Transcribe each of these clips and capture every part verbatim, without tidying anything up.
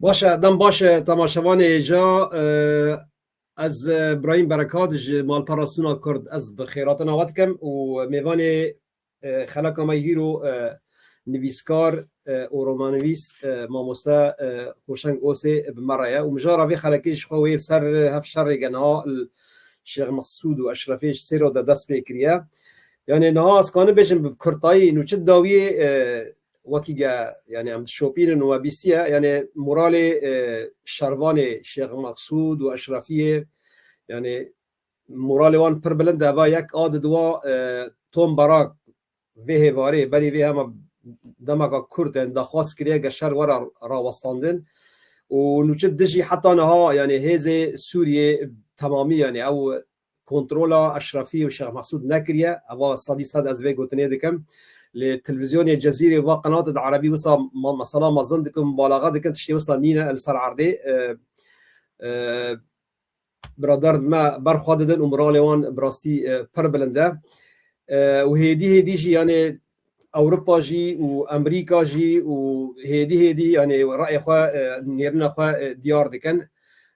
Baş e, dem baş e, temaşevanê hêja, e, ez, e, Birahîm Berekat ji Malpera Sûna Kurd, ez bi xêratina we dikim û mêvanê, e, xeleka me hîro, e, nivîskar, e, û romanivîs, e, mamoste, e, Hoşeng Osê bi me re ye û mijara vê xelekê ji xwe wê li ser, e, hev şerê ge niha li Şêx Mesûd û Eşrefê ji Sêro de dest pê kiriye. Yani niha ez kanim bêjim bi kurtayî, nû çi dawiyê, e, wekî ge, yani em dişopînin û we bîstiye, yani moralê, e, şervanê Şêx Mesûd û Eşrefiyê, yani moralê wan pir bilind e, eva yek a di diwa, e, Tom Barak vê hêvarê, berî vê hema demeka kurt, yani daxwaz kiriye ge şer were rawestandin. Û nûçe dijî heta niha, yani hêzê Sûriyê temamî, yani ew kontrola Eşrefî û Şêx Mesûd nekiriye. Eva sedî sed ez vê gotinê dikim. Li televîzyonê Cezîrê va qenatê di erebî wisa ma-, mesela mezin dikin, mubalaxa dikin, tiştê wisa nîne li ser erdê. E, e, Birader me berxwe didin û moralê wan bi rastî, e, pir bilind e. E, û hêdî hêdî jî, yani Ewropa jî û Amerîka jî û hêdî hêdî, yani rayê xwe, e, nêrina xwe, e, diyar dikin.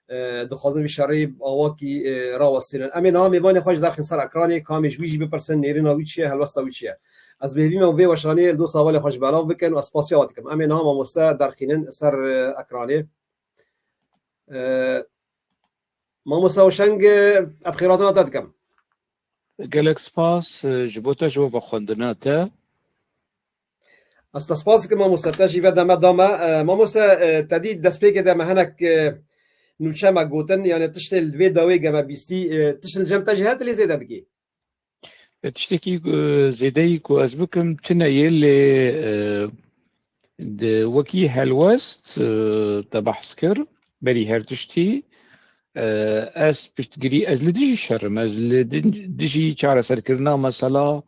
E, dixwazin vî şerî awakî, e, rawestînin. Em ê niha mêvanê xwe ji derxin ser ekranê, kamê ji wî jî bipirsin, nêrina wî çi ye, helwesta wî çi ye. Ez bêhvî me û vê weşanê li dosa hevalê xwe ji belav bikin û ez spasiya we dikim. Em ê niha mamoste derxînin ser, e, ekranê. E, Mamoste Hoşeng, e, em xêratina te dikim. Gelek spas, e, ji bo te, ji bo vexwendina te. Ez te spas dikim mamoste, te jî ve deme da me. E, mamoste, e, te dî destpêkê de me hinek, e, nûçe me gotin, yani tiştê li vê dawê ge me bîstî, e, tiştin cem te jî heye tu lê zêde bikî? E, tiştekî, e, zêdeyî ku ez bikim tune ye, lê, e, di wekî helwest, e, te behs kir, berî her tiştî, e, ez piştgirî, ez li dijî şer im, ez li di-, dijî çareserkirina mesela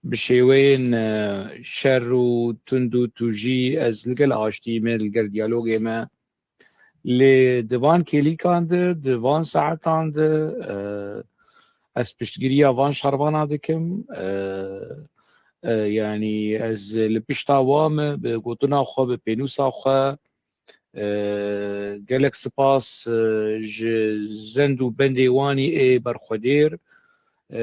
bi şêweyên, e, şer û tund û tûjî, ez li gel aştiyê me, li gel diyalogê me, Lê di van kêlîkan de, di van saetan de, e, ez piştgiriya van şervana dikim. E, e, yanî ez li pişta wa me, bi gotina xwe, bi pênûsa xwe, e, gelek spas, e, ji zend û bendê wanî ê berxwedêr. E,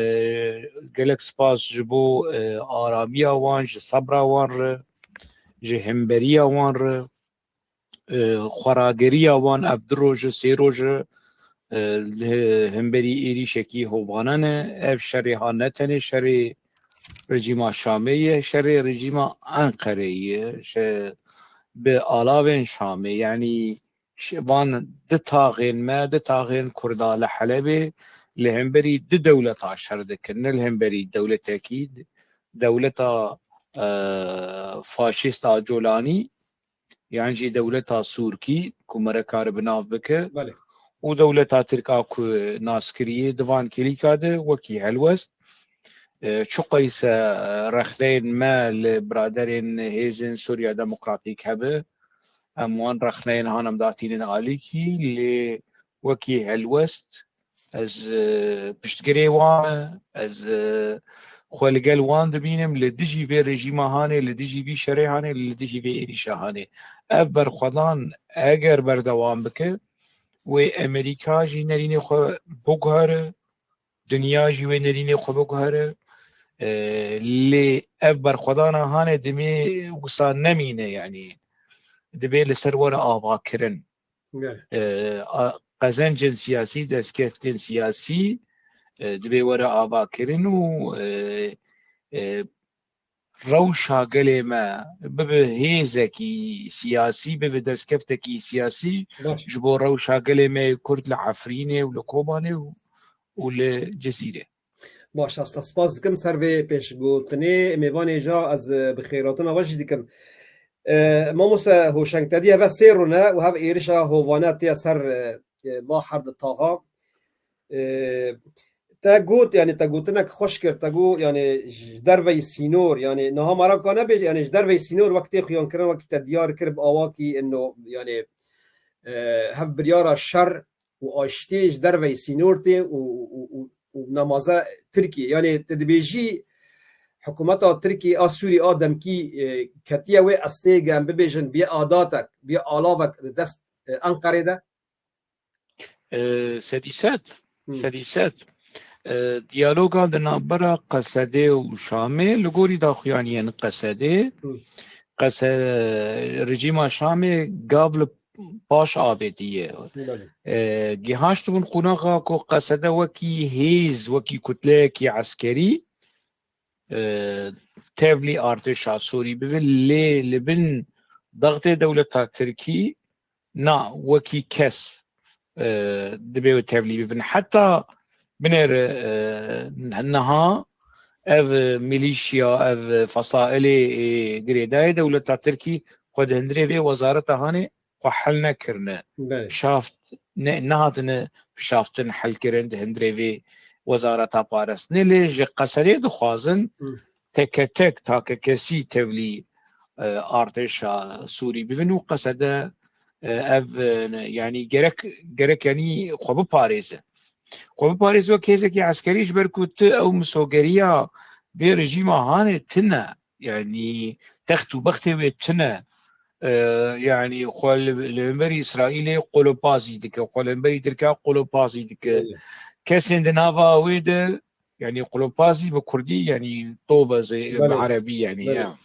gelek spas ji bo, e, aramiya wan, ji sebra wan re, ji hemberiya wan re. E, xwerageriya wan ev du roj e, sê roj e, e, li hemberî êrîşekî hovane ne. Ev şerê ha ne tenê şerê rejîma Şamê ye, şerê rejîma Enqereyê ye. Şe-, bi alavên Şamê, yanî şe-, van du taxên me, du taxên Kurda li Helebê li hemberî du dewleta şer dikin, ne li hemberî dewletekî, dewleta, e, faşîsta Colanî, yan jî dewleta Sûrkî ku mere kare bi nav bike Belê. û dewleta Tirk a ku nas kiriye di van kêlîka de wekî helwest, e, çiqas, e, rexneyên me li biraderên hêzên Sûriya Demokratîk hebe, em wan rexneyên hanim datînin alîkî, lê wekî helwest, Ez, e, piştgirê wan me, ez, e, xwe li gel wan dibînim, li dijî vê rejîma hanê, li dijî vî şerê hanê, li dijî vê êrîşa hanê. Ev berxwedan eger berdewam bike, wê Amerîka jî nerînê xwe biguhere, dinya jî wê nerînê xwe biguhere. E, lê ev berxwedana hanê dimê wisa nemîne, yanî divê li ser were avakirin. Gelek. E, a, qezencên siyasî, destkeftên siyasî, e, divê were avakirin û, e, e, rewşa gelê me bibe hêzekî siyasî, bibe destkeftekî siyasî Baş. ji bo rewşa gelê me yê Kurd li Efrînê û li Kobanê û, û li Cizîrê. Baş, ez te spas dikim ser vê pêşgotinê. Mêvanê ja ez, e, bi xêratina we jî dikim. E, mamoste Hoşeng, te dî heve sê rûne û hev êrişa hovane tê ser, e, e, ba her di taxa. E, te got, yani te gotinek xweş kir, te got, yani ji derveyî sînor, yani niha mara ka nebêje, yani ji derveyî sînor wek tê xuyankirin, wekî te diyar kir bi awakî ino, yani, e, hev biryara şer û aştiyê ji derveyî sînor tê û, û, û, û nemaze Tirkiyê. Yanê tu dibêjî hikûmeta Tirkiyê a Sûrî a demkî, e, ketiye wê estê ge em bibêjin bê adatek, bê alavek li dest e, Enqerê de? E, sedî sed, Hı. sedî sed. E, diyaloga di navbera Qesedê û Şamê li gorî daxuyaniyên Qesedê, Hı. Qese-, rejîma Şamê gav li paş avêtiye. Belê. E, gihaştibûn qonaxa ku Qesede wekî hêz, wekî kutleyekî eskerî, e, tevlî artêşa Sûrî bibin, lê li bin dextê dewleta Tirkî na wekî kes, e, divê wê tevlî bibin. Heta binêre, e, niha ev milîşya, ev fesailê, e, girêdayê dewleta Tirkî xwe di hundirê vê wezareta hanê xwe hel nekirine. Belê. Şaft ne, nehatine şaftin helkirin di hundirê vê wezareta parastinê. Lê ji Qesedê dixwazin Hı. teke tek, takekesî tevlî, e, artêşa Sûrî bibin û Qesede, e, ev, e, ne, yanî gerek, gerek yanî xwe biparêze. Xwe biparêze wek hêzekî eskerî, ji ber ku tu ew misogeriya vê rejîma hanê tine. Yanî text û bextê wê tune. E, yanî xwe li, li hemberî Îsraîlê qolopazî dike, xwe li hemberî Tirkiya qolopazî dike. Belê. Kesên di nava wê de, yanî qolopazî bi kurdî, yanî tobazê bi Belê. erebî, yanî Belê. ya.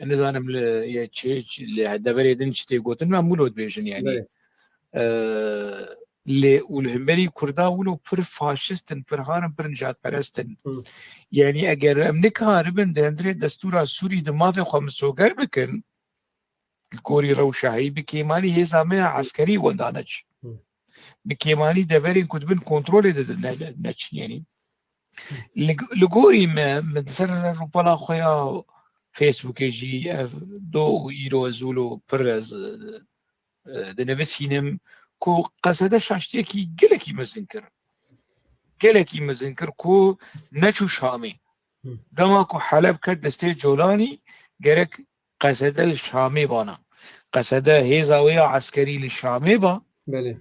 Nizanim li, ya çi, çi, li deverê din çi tê gotin, em wilo dibêjin, yanî. Belê. E, lê û li hemberî Kurda wilo pir faşist in, pir han in, pir nijadperest in. Hı. Yanî eger em nikaribin di hundirê destûra Sûrî di mafê xwe misoger bikin, li gorî rewşa heyî bi kêmanî hêza me ya eskerî wenda neçin. Hı. Bi kêmanî deverên ku dibin kontrolê de ne, ne, neçin, yanî. Li, li gorî me, min ser rûpela xwe ya Facebookê jî ev do û îro ez wilo pir ez, e, dinivîsînim ku Qesede şaştiyekî gelekî mezin kir. Gelekî mezin kir ku neçû Şamê. Hı. Dema ku Heleb ket destê Colanî, gerek Qesede li Şamê bana. Qesede hêza wê ya eskerî li Şamê ba. Belê.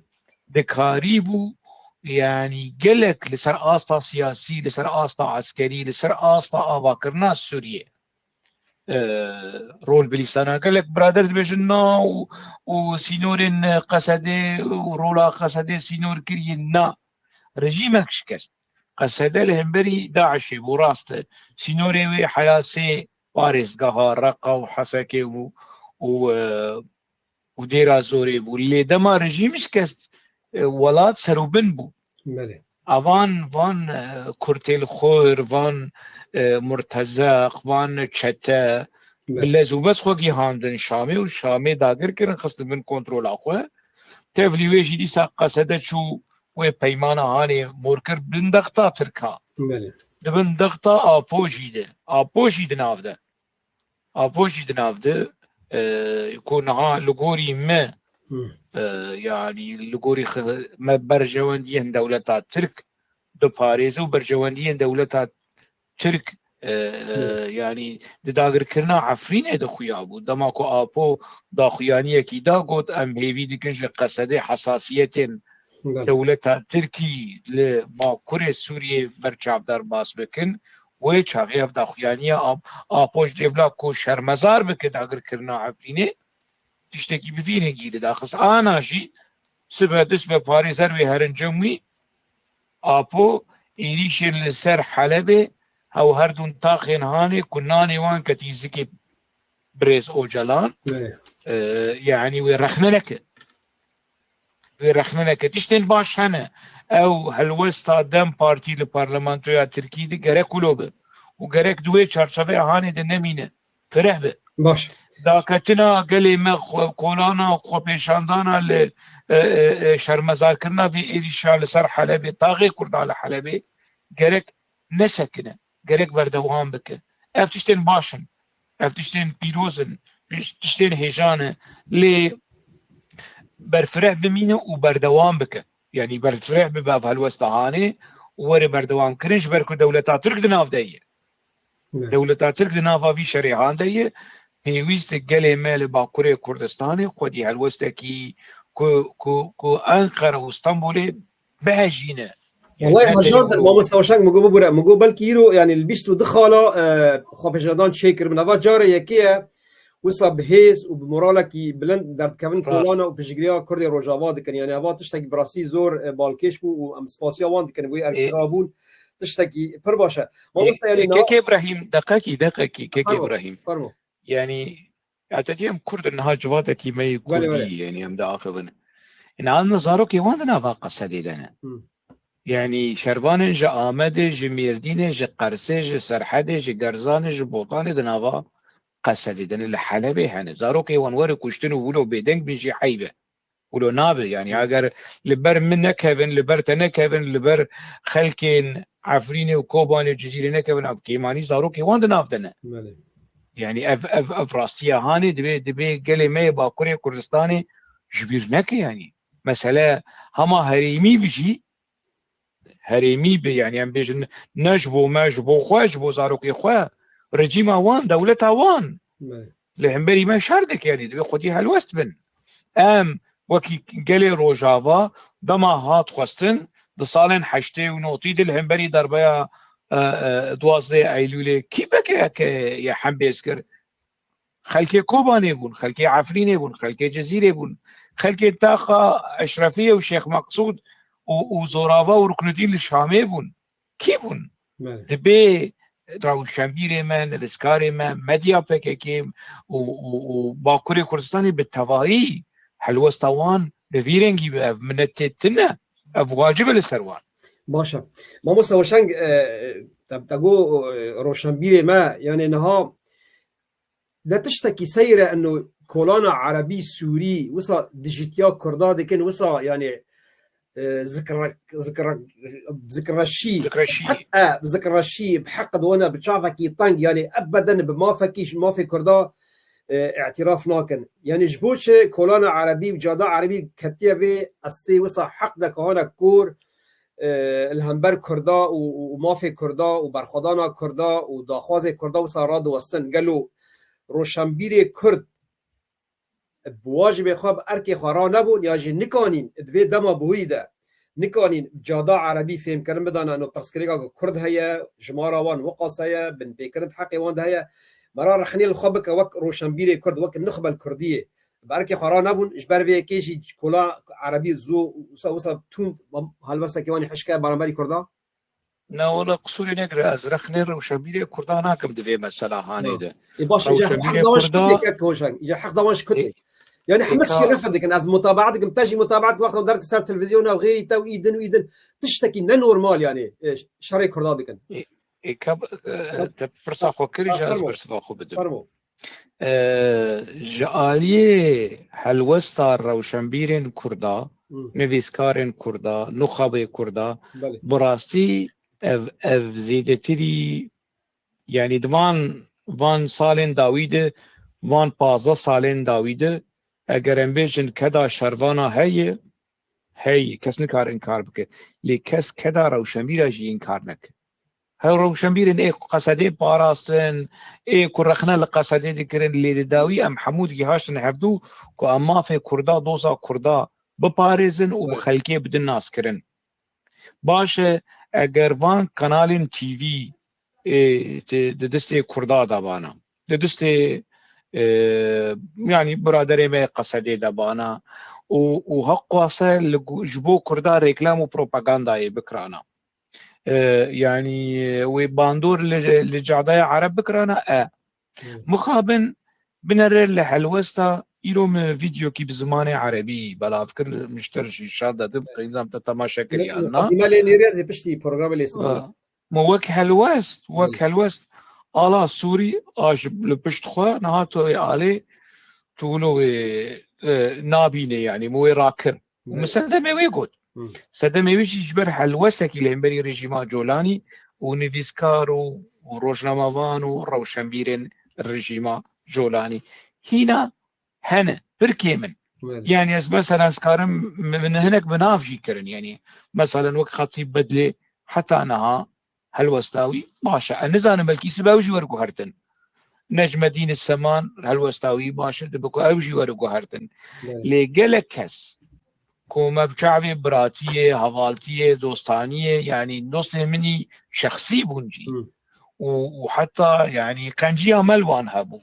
Dikarîbû, yanî gelek li ser asta siyasî, li ser asta eskerî, li ser asta avakirina Sûriyê, e, rol bilîsana. Gelek birader dibêjin na û, û sînorên Qesedê û rola Qesedê sînor kiriye. Na. Rejîmek şikest. Qesede li hemberî DAIŞê bû, rast e. Sînorê wê heya sê parêzgeha Reqa û Hesekê û, û, e, û Dêra Zorê bû. Lê dema rejîm şikest, e, welat serûbin bû. Belê. Evan, van, e, kurtêlxor, van, e, murtezeq, van çete, Belê. bi lez û bez xwe gihandin Şamê û Şamê dagir kirin, xistin bin kontrola xwe. Tevlî wê jî dîsa Qesede çû wê peymana hanê mor kir bin dexta Tirka. Belê. Di bin dexta Apo jî de. Apo jî di nav de. Apo jî di nav de, e, ku niha li gorî me, Hı. e, yanî li gorî xi-, me berjewendiyên dewleta Tirk diparêze û berjewendiyên dewleta Tirk, e, Hı. yanî di dagirkirina Efrînê de xuya bû. Dema ku Apo daxuyaniyekî da, got, em hêvî dikin ji Qesedê hesasiyetên Belê. dewleta Tirkî li Bakurê Sûriyê berçavdar bas bikin. Wê çaxê ev daxuyaniya Ap-, Apo ji dêvla ku şermezar bike dagirkirina Efrînê, tiştekî bi vî rengî li daxist. Ana jî sibe du sibe parêzer wê herin cem wî, Apo êrîşên li ser Helebê, hew her dûn taxên hanê ku nanê wan ketî zikê birêz Ocalan, Evet. e, yanî wê rexne neke. Wê rexne neke. Tiştên baş hene. Ew helwesta DEM Partî li parlamentoya Tirkî de gerek wilo be. Û gerek di wê çarçoveyê hanê de nemîne. Fireh be. Baş. Daketina gelê me xwe-, kolana xwepêşandana li, e, e, e, şermezarkirina vê êrîşa li ser Helebê, taxê Kurda li Helebê gerek nesekine, gerek berdewam bike. Ev tiştên baş in. Ev tiştên pîroz in. Tiştên hêja ne. Lê berfireh bimîne û berdewam bike. Yanî berfireh bibe ev helwesta hanê û were berdewam kirin, ji ber ku dewleta Tirk di nav de ye. Ne. Dewleta Tirk di nava vî şerê han de ye. Pêwîst e gelê me li Bakurê Kurdistanê xwedî helwestekî ku, ku, ku Enqere û Stenbolê bihejîne. Yanî Wellahî her hejandin, tevî mamoste Weşang, min got bibûre, min got belkî îro, yanî li bîst û du xala, e, xwepêşandan çêkiribin. Eva cara yekê ye wisa bi hêz û bi moralekî bilind derdikevin Rast. kolana û piştgiriya Kurdê Rojava dikin. Yani eva tiştekî bi rastî zor, e, balkêş bû û em spasiya wan dikin bo wê Ê- erkî rabûn. Tiştekî pir baş e. Mamosta, yani Ê, niha Kek Îbrahîm, deqekî, deqekî, Kek Fermo, Îbrahîm. fermo. Yani, ya te diyem Kurd niha civatekî me yê Belê, Kurdî, belê. yani em diaxivin. Niha zarokê wan di nava qesedê de ne. Hı. Yani şervanên ji Amedê, ji Mêrdînê, ji Qersê, ji Serhedê, ji Gerzanê, ji Botanê di nava qesedê de ne, li Helebê hene. Zarokê wan were kuştin û wilo bêdeng bin jî heyb e. Wilo nabe, yani Hı. eger li ber min nekevin, li ber te nekevin, li ber xelkên Efrînê û Kobanê û Cizîrê nekevin, ev kêmanî zarokê wan di nav de ne. Belê. Yani ev, ev, ev rastiya hanê dibe, dibe gelê me yê Bakurê Kurdistanê ji bîr neke yani. Mesele hema herêmî bi jî, herêmî bi, yani em bêjin ne ji bo me, ji bo xwe, ji bo zarokê xwe, rejîma wan, dewleta wan Belê. li hemberî me şer dike, yani dibe xwedî helwest bin. Em wekî gelê Rojava dema hat xwestin, di salên heştê û notî de li hemberî darbeya, e, e, duwazdeh Eylûlê kî P K K ye hembêz kir? Xelkê Kobanê bûn, xelkê Efrînê bûn, xelkê Cizîrê bûn, xelkê taxa Eşrefiyê û Şêx Meqsûd û, û Zorava û Ruknudîn li Şamê bûn. Kî bûn? Belê. Dibê rewşenbîrê me, nivîskarê me, medya P K K û, û, û Bakurê Kurdistanê bi tevayî helwesta wan bi vî rengî be. Ev minetê tune, ev wacib e li ser wan. Baş e. Mamosta Hoşeng, e, te, te got, e, roşenbîrê me, yani niha ne tiştekî seyr e, eno kolana erebî, sûrî, wisa dijîtiya Kurda dikin, wisa yani, e, zikre-, zikre-, zikreşî, Zikreşî. Heq-, e, zikreşî, bi heq di wana bi çavekî teng, yani ebeden bi mafekî, mafê Kurda, e, îtiraf nakin. Yani ji bo çi kolana erebî û cada erebî ketiye vê estê wisa heq de kahane kor, e, li hember Kurda û, û, û mafê Kurda û berxwedana Kurda û daxwazê Kurda wisa radiwestin. Gelo roşenbîrê Kurd bi wacibê xwe, bi erkê xwe ranebûn ya jî nikanîn di vê dema bihûyî de nikanîn cada erebî fêmkirin bidane, eno pirsgirêka ku Kurd heye, jimara wan wiqas heye, binpêkirin di heqê wan de heye. Mera rexnê li xwe bike wek roşenbîrê Kurd, wek nuxbel Kurdiyê. Bi erkê xwe ranebûn, ji ber vê yekê jî kola erebî zû wisa, wisa tund helwestekî wan ê hişke beramberî Kurda. Na wala qisûrê negire, ez rexnê rewşenbîrê Kurda nakim di vê mesela hanê de. Ê, baş, îca Rewşenbîrê heq dawan ji Kurda kutê kek Hoşeng, îca heq dawan ji kutê. Ê, Yani ê, hemî ka- şî refedikin, ez mutabaet dikim, te jî mutabaet dikim, wexta derdi ser televîzyona û xêrî te û îdin û îdin. Tiştekî ne normal yani, e, şerê Kurda dikin. Ê, ê, ka, e, Bes- te pirsa xwe kirî, Ha, ji ez fermo. pirsa xwe bidim. Fermo. E, ji aliyê helwesta rewşenbîrên Kurda, Hı. nivîskarên Kurda, nuxabê Kurda, Belê. bi rastî ev, ev zêdetirî, yani di van, van salên dawî de, van pazdeh salên dawî de, eger em bêjin keda şervana heye, hey, kes nikare inkar bike. Lê kes keda rewşenbîra jî inkar neke. Her rewşenbîrên ê ku qesedê parastin, ê ku rexne li qesedê dikirin, lê di dawî em hemû digihaştin hevdû ku em mafê Kurda, doza Kurda biparêzin û bi Evet. xelkê bidin naskirin. Baş e, eger van kanalên T V, ê, di, di destê Kurda de bana, di destê, e, yani biraderê me qesedê de bana û, û heqwase li gu-, ji bo Kurda reklam û propagandayê bikirana. E, yani wê bandor li, li cadaya Ereb bikirana, e. Hmm. Mixabin binere li helwesta îro min vîdeokî bi zimanê erebî belav kir, min ji te re jî şa dedim, qeyzam te temaşe kiriye, Ne, na? Qedîme lê nêrê ez ê piştî programê lê sibînim. Ma wek helwest, wek Hmm. helwest. Ala Sûrî a ji li pişt xwe niha tu wê alê, tu wilo wê, e, nabînê, yani min wê rakir. Min Evet. sedemê wê got. Hı. Sedemê wê jî ji ber helwestekî li hemberî rejîma Colanî û nivîskar û, û rojnamevan û rewşenbîrên rejîma Colanî. Hîna hene, pir kêm in. Evet. Yani ez mesela ez karim min, min hinek bi nav jî kirin. Yani meselen wek Xetîb Bedlê heta niha helwesta wî baş e. Ez nizanim belkî sibe ew jî werguhertin. Necmedîn Seman helwesta wî baş e, dibe ku ew jî were guhertin. Evet. Lê gelek kes ku me bi çavê biratiyê, hevaltiyê, dostaniyê, yani dostê min î şexsî bûn jî. Hı. Û, û heta yani qenciya me li wan hebû.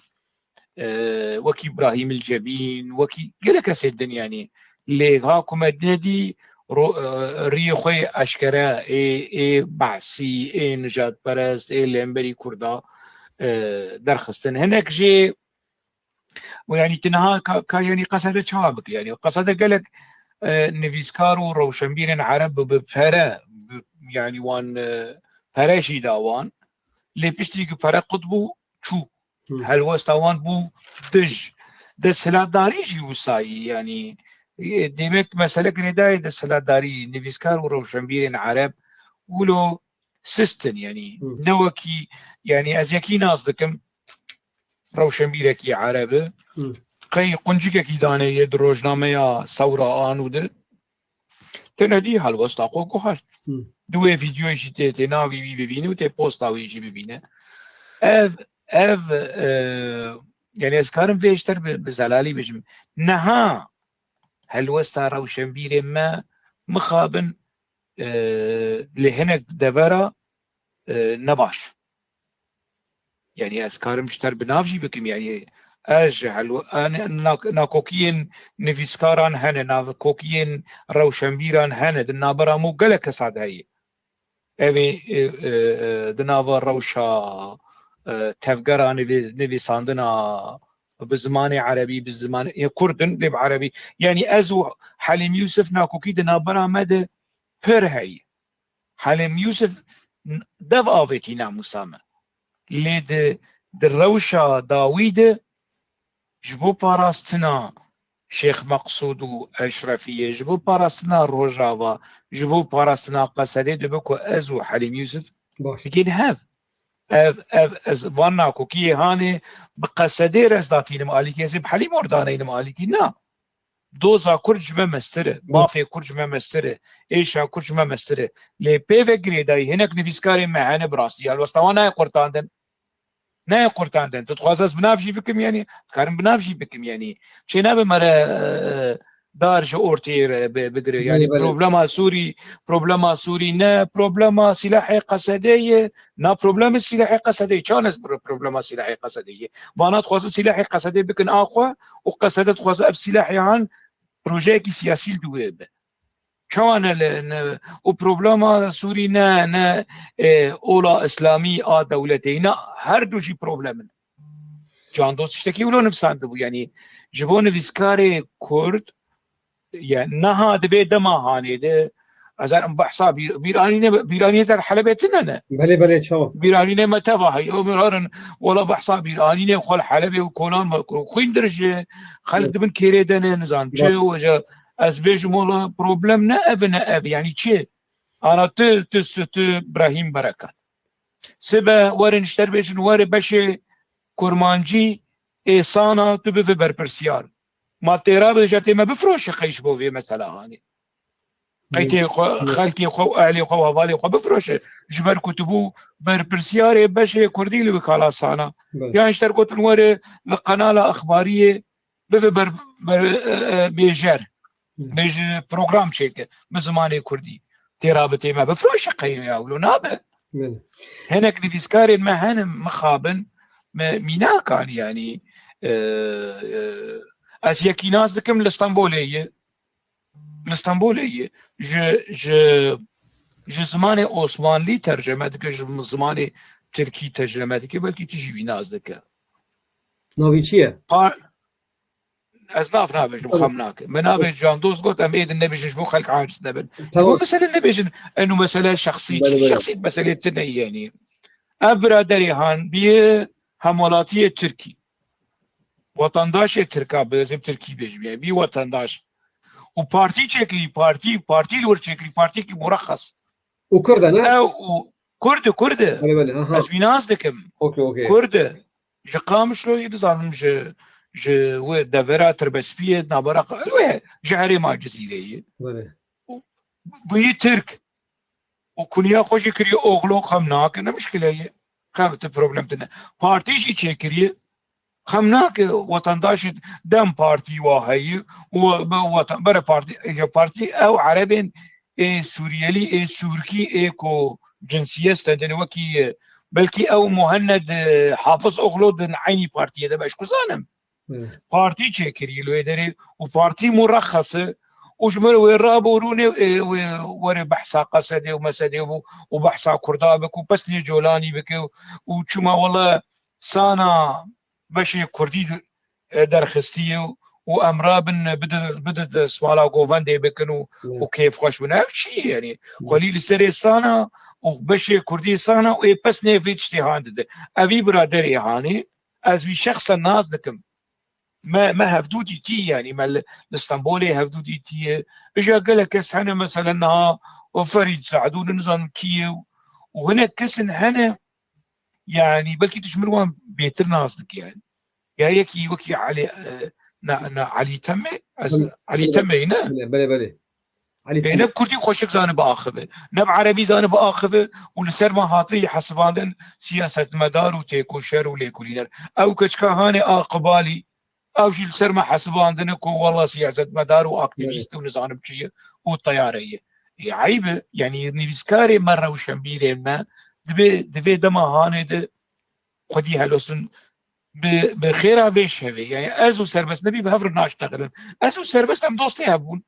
e, wekî Îbrahîm el Cebîn, wekî gelek kesê din, yanî lê ha ku me nedî ro-, e, riyê xwe yê eşkere ê, ê behsî, ê nijadperest, ê li hemberî Kurda, e, derxistin. Hinek jê û yanî tu niha ka, ka yanî qesede çawa bike? Yanî qesede gelek, e, nivîskar û rewşenbîrên Ereb bi, bi pere, bi, yanî wan, e, pere jî da wan. Lê piştî ku pere qut bû, çû. Hı. Helwesta wan bû dij. Desthilatdarî jî wisayî, yanî, e, demek mesele girêdayê desthilatdarî, nivîskar û rewşenbîrên Ereb, wilo sist in, yanî, Hı. ne wekî, yanî, ez yekî nas dikim, rewşenbîrekî Ereb e. Hı. Qey quncikekî daneye di rojnameya Sewra a nû de. Tenedî helwesta xwe guhart. Hı. Di wê vîdyoyê jî tê, tê navê wî bibîne û tê posta wî jî bibîne. Ev, ev, e, yanî ez karim vê ji te re bi, bi zelalî bijim. Niha helwesta rewşenbîrê me mixabin, e, li hinek devera, e, ne baş. Yanî ez karim ji te re bi nav jî bikim, yanî ez ji helwe-, an-, nak-, nakokiyên nivîskaran hene, nakokiyên rewşenbîran hene, di navbera me û gelek kesa de heye. Ev ê, e, e, e, di nava rewşa, e, tevgera nivî-, nivîsandina bi zimanê erebî, bi zimanê, yê kurd in, lê bi erebî. Yanî ez û Helîm Yûsif nakokî di navbera me de pir heye. Helîm Yûsif n-, dev avêtî namûsa me. Lê di, di rewşa dawî de ji bo parastina Şêx Meqsûd û Eşrefiyê, ji bo parastina Rojava, ji bo parastina Qesedê dibe ku ez û Helîm Yûsif Baş. bigihên hev. Ev, ev, ez van nakokiyê hanê bi Qesedê re ez datînim alîkî, ez ê bi Helîm or daneynim alîkî. Na. Doza Kurd ji me mestir e, Hı. mafê Kurd ji me mestir e, êşa Kurd ji me mestir e. Lê pê ve girêdayî hinek nivîskarên me hene bi rastî. Helwesta wan nayê qurtandin. Nayê qurtandin. Tu dixwazî ez bi nav jî bikim, yanî, dikarim bi nav jî bikim, yanî. Çê nabe me re, e, dar ji ortê re bi-, bigire. Belê, Yanî belê. problema Sûrî, problema Sûrî ne, problema sîlahê Qesedê ye. Na problema sîlahê Qesedê ye. Çawa ne pro-, problema sîlahê Qesedê ye? Vana dixwazin sîlahê Qesedê bikin a xwe û Qesede dixwaze ev sîlahê han projeyekî siyasî li dû wê be. Çawa ne li, ne, û problema Sûrî ne, ne, e, ola îslamî a dewletê. Na her du jî problem in. Can Dost tiştekî wilo nivîsandibû. Yanî ji bo nivîskarê Kurd, ye, niha di vê dema hanê de, ez ê behsa bîr-, bîranînê, bîranînê der Helebê tune ne. Belê, belê, çawa? Bîranînê me teva heye, û mirar in, wela behsa bîranînê xwe li Helebê û kolan me, xwîn dirije, xelk Evet. dibin kêrê de ne, nizan çi, Baş. û ji, ez bêjim, wela problem ne ev, ne ev, yanî çi? Ana tu, tu, tu, tu Brahîm Berekat. Sibe werin ji te re bêjin, were beşê kurmancî ê sana tu bibe berpirsiyar. Ma têra bi, ji te me bifroşe qey ji bo vê mesela hanê. Qey Hı. tê xwe, Hı. xelkê xwe û ehlê xwe û hevalê xwe bifroşe. Ji ber ku tu bû berpirsiyarê beşê kurdî li wî kala sana. Belê. Yan ji te re gotin were li qenala exbariyê bibe ber, ber, e, e, bêjer. Hı. Bêje program çêke bi zimanê kurdî. Têra bi tê me bifroşe qey ya wilo nabe. Belê. Hinek nivîskarên me hene mixabin, me mînakan, yanî, e, e, ez yekî nas dikim li Stenbolê ye. Li Stenbolê ye. Ji, ji, ji zimanê Osmanlî terceme dike, ji zimanê Tirkî terceme dike, belkî tu jî wî nas dike. Navî çi ye? Pa-, ez nav nabêjim, Tamam. xem nake. Me navê Can Dost got, em ê din nebêjin ji bo xelk aciz nebin. Ji bo Tamam. mesele nebêjin, eno mesele şexsî, Belê, belê. şexsî meselê tune ye, yanî. Ev biraderê han bîye hemwelatiyê Tirkî. Wetendaşê Tirka, bi, ez ê bi Tirkî bêjim, yanî bî wetendaş. Û partî çêkirî, partî, partî li wir çêkirî, partîyekî murexxes. Û Kurd e, ne? Ew û Kurd e, Kurd e. Belê, belê, aha. Ez wî nas dikim. Okey, okey. Kurd e. Ji Qamişloyê dizanim ji, ji wê devera Tirbespiyê, navbera Qa-, wê ji herêma Cizîrê ye. Belê. Û bûyî Tirk. Û kuniya xwe jî kiriye Oxlo, xem nake, ne mişkile ye. Xem tu problem tune. Partî jî çêkiriye. Xem nake, wetendaşê DEM Partî wa heye û be-, weten-, bere partî, êje partî ew erebên ê Sûriyelî, ê Sûrkî, ê ku cinsiyet stendin wekî, e, belkî ew Muhenned, e, Hafiz Oxlo din eynî partiyê de be, ez ku zanim. Partî çêkirî li wê derê û partî murexxes e û ji min re wê raborûnê, e, wê were behsa Qesedê û Mesedê bû û behsa Kurda bik û pesnê Colanî bike û, û çima wele sana beşê Kurdî, e, derxistiye û em rabin bidin, bidin Smala Govendê bikin û, û kêfxweş bin. Ev çi ye yani? Xwelî li serê sana û beşê Kurdî sana û ê pesnê vê tiştê han dide. Evî biraderê hanê, ez wî şexsen nas dikim. Me, me hevdû dîtî, yani me li, li Stenbolê hevdû dîtiye. Îja gelek kes hene, meselen niha o Ferîd Se'dû, nizanim kî ye û, û hinek kesin hene, yani belkî tu ji min wan bêtir nas dikî yani. Ya yekî wekî Elî, e, na, na Elî Teme, ez, Elî Teme ne? Belê, belê, belê. Elî Teme. Ne bi kurdî xweşik zane biaxive, ne bi erebî zane biaxive û li ser me hatiye hesibandin siyasetmedar û têkoşer û lêkolîner. Ew keçika hanê a Qibalî, ew jî li ser me hesibandine ku wela siyasetmedar û aktîvîst û nizanim çi ye û teyare ye. Ê, eyb e. Yanî nivîskarê me, rewşenbîrê me divê, divê dema hanê de xwedî helosin bi, bi xêra vê şevê. Yani ez û Serbest nebî bi hev re naştexilin. Ez û Serbest em dostê hev bûn.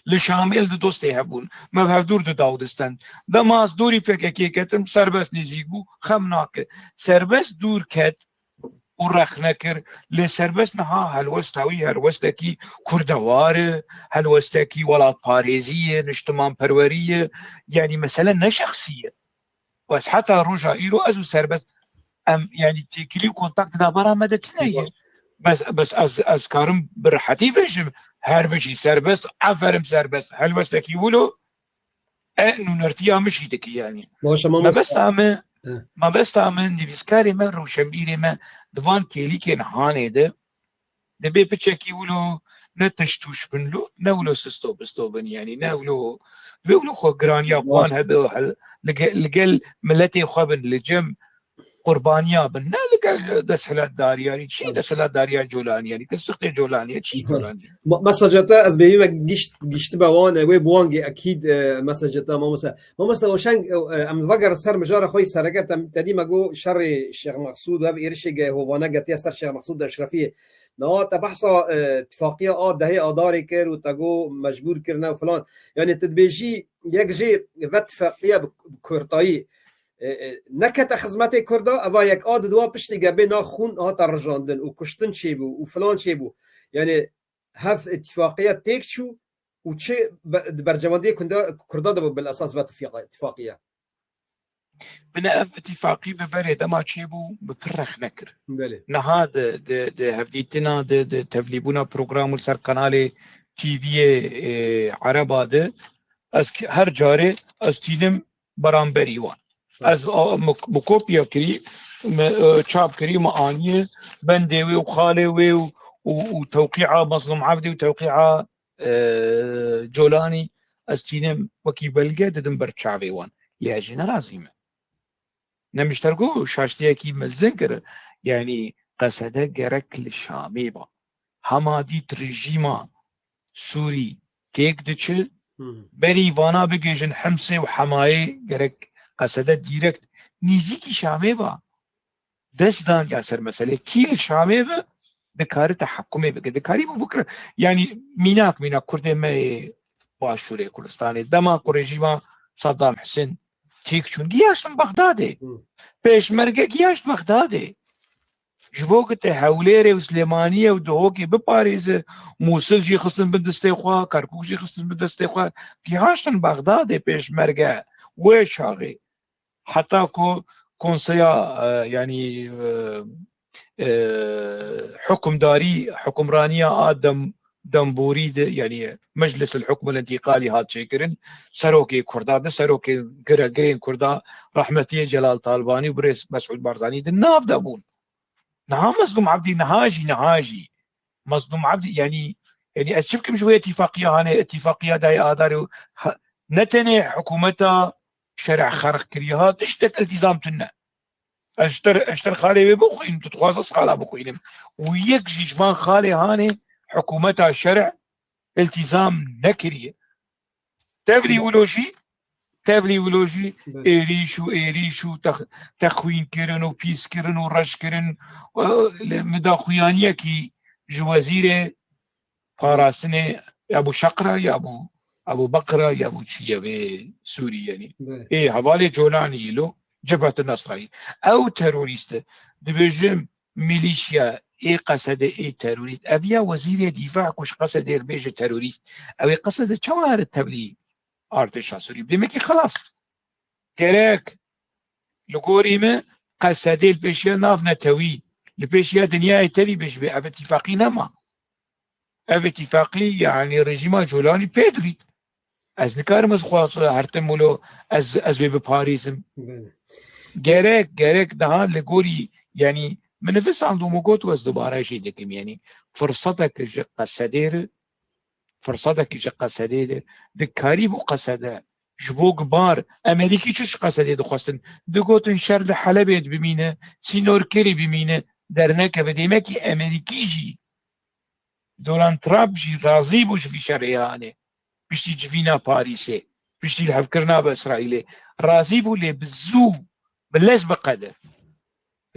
Li Şamê li dostê hev bûn. Me bi hev dûr dida û distend. Dema ez dûrî P K K ketim, Serbest nêzîk bû, xem nake. Serbest dûr ket û rexne kir. Lê Serbest niha helwesta wî helwestekî kurdewar e, helwestekî welatparêzî ye, niştimanperwerî ye. Yani mesele ne şexsî ye. Bes heta roja îro ez û Serbest em, yani têkilî û kontakt di navbera me de tune ye. Bes, bes ez, ez karim bi rehetî bêjim, her bijî Serbest, aferin Serbest, helwestekî wilo, e, nûnertiya min jî dikî yani. Baş e, mamoste. Mebesta min, He. Mebesta min, nivîskarê me, rewşenbîrê me, di van kêlîkên hanê de, Dibê piçekî wilo ne tişt tûş bin lo, ne wilo sisto bisto bin, yani ne wilo, dibê wilo xwe giraniya xwe wan hebe, hel-, li ge-, li gel miletê xwe bin, li cem qurbaniya bin, ne li gel desthilatdariya, yani çi desthilatdariya Colanî, yani kesixtê Colanî, çi Colanî. Ma-, mesaja te ez bêyî me gişt-, giştibe wan, e, wê bi wan gê ekîd, e, mesaja te mamoste. Mamoste Oşeng, e, e, em vegerin ser mijara xwe yî sereke, te, te dî me got şerê Şêx Mexsûd, ev êrişê ge-, hovane getiye ser Şêx Mexsûd Eşrefiyê. Niha te behsa, e, tifaqiya a dehê Adarê kir û te got mecbûr kirine û filan. Yani tu dibêjî yek jê ve tifaqiya bi, bi kurtayî, e, e, nekete xizmetê Kurda, eva yek a di dua piştî ge bê na xûn hate rijandin û kuştin çêbû û filan çêbû. Yani hev îtifaqiya têk çû û çi be-, di bercewendiyê kunda, Kurda de bû bil esas ve tifaqiya, tifaqiya. Bine ev îtîfaqî bi berê dema çêbû, bi pir rexne kir. Belê. Niha di, di, di hevdîtina, di, di tevlîbûna programû li ser kanalê T V'yê, e, Ereba de, ez ki-, her carê ez tînim beramberî wan. Belê. Ez a, mi, mi kopya kirî, mi, e, çap kirî, mi aniye, bendê wê û xalê wê û, û, û tewqîa Mezlûm Evdî û tewqîa e, Colanî, ez tînim wekî belge didim ber çavê wan. Lê ez jî nerazî me. Nemiştergo şaştiyekî mezin kir. Yanî Qesede gerek li Şamê ba. Hema dît rejîma Sûrî têk diçi, Hı hı. berî vana bigêjin Himsê û Hemayê gerek Qesede dîrekt nîzîkî Şamê ba. Dest dan ya ser meselê. Kî li Şamê bi, dikare tehekkumê bike. Dikarî bû bikire. Yanî mînak mînak Kurdê me yê Başûrê Kurdistanê. Dema ku rejîma Saddam Husên têk çûn, giyaştin Bexdadê. Hı. Pêşmerge giyaşt Bexdadê. Ji bo ku te Hewlêrê û Silêmaniyê û Duhokê biparêze, Mûsil jî xistin bin destê xwe, Kerkûk jî xistin bin destê xwe, gihaştin Bexdadê pêşmerge. Wê çaxê. Heta ku konseya, e, yanî, e, e, hukimdarî, hukimraniya a dem-, demborî de, yanî Meclis el Hukm el Entîqalî hat çêkirin, serokê Kurda de, serokê gire-, girên Kurda, rehmetiyê Celal Talbanî û birêz Mesûd Barzanî di nav de bûn. Niha Mezlûm Evdî, niha jî, niha jî. Mezlûm Evdî, yanî, yanî ez çi bikim ji wê îtîfaqiya hane, îtîfaqiya dayê Adarê û ha-, ne tenê hikûmeta şerê xerq kiriye ha, tiştek îltîzam tune. Ez ji te, ez ji te xalê wê bixwînim, tu dixwaz ez xala bixwînim. Û yek jî ji van xalê hanê hikûmeta şerê îltîzam nekiriye. Tevlî wilo jî Tevlî wilo jî êrîş û êrîş û tex-, texwînkirin û pîskirin û reşkirin, e, li midaxuyaniyekî ji wezîrê parastinê ya bû Şeqra ya bû, ya bû Beqra ya bû çi ye vê Sûrî yenî. Ê hevalê Colanî lo Cebhet Nesrayî. Ew terorîst e. Dibêjim milîşya ê Qesedê ê terorîst. Ev ya wezîrê dîfa ku ji Qesedê dibêje terorîst. Ew ê Qesede çawa here tevlî artêşa Sûrî? Demekî xelas. Gerek li gorî min Qesedê li pêşiya navnetewî, li pêşiya dinyayê tevî bêjibê ev îtîfaqî nema. Ev îtîfaqî, yanî rejîma Colanî pê dirît. Ez nikarim ez xwe hertim wilo ez, ez wê biparêzim. Gerek, gerek daha li gorî, yanî min nivîsand û min got û ez dubare jî dikim, yanî firsetek ji Qesedê re, firsetek ji Qesedê re, dikarîbû Qesede ji bo gibar, Emerîkî çi ji Qesedê dixwestin? Digotin şer li Helebê bimîne, sînorkirî bimîne, dernekeve. Demekî Emerîkî jî Donald Trump jî razî bû ji vî şerê hanê. Piştî civîna Parîsê, piştî lihevkirina bi Îsraîlê razî bû, lê bi zû, bi lez biqede.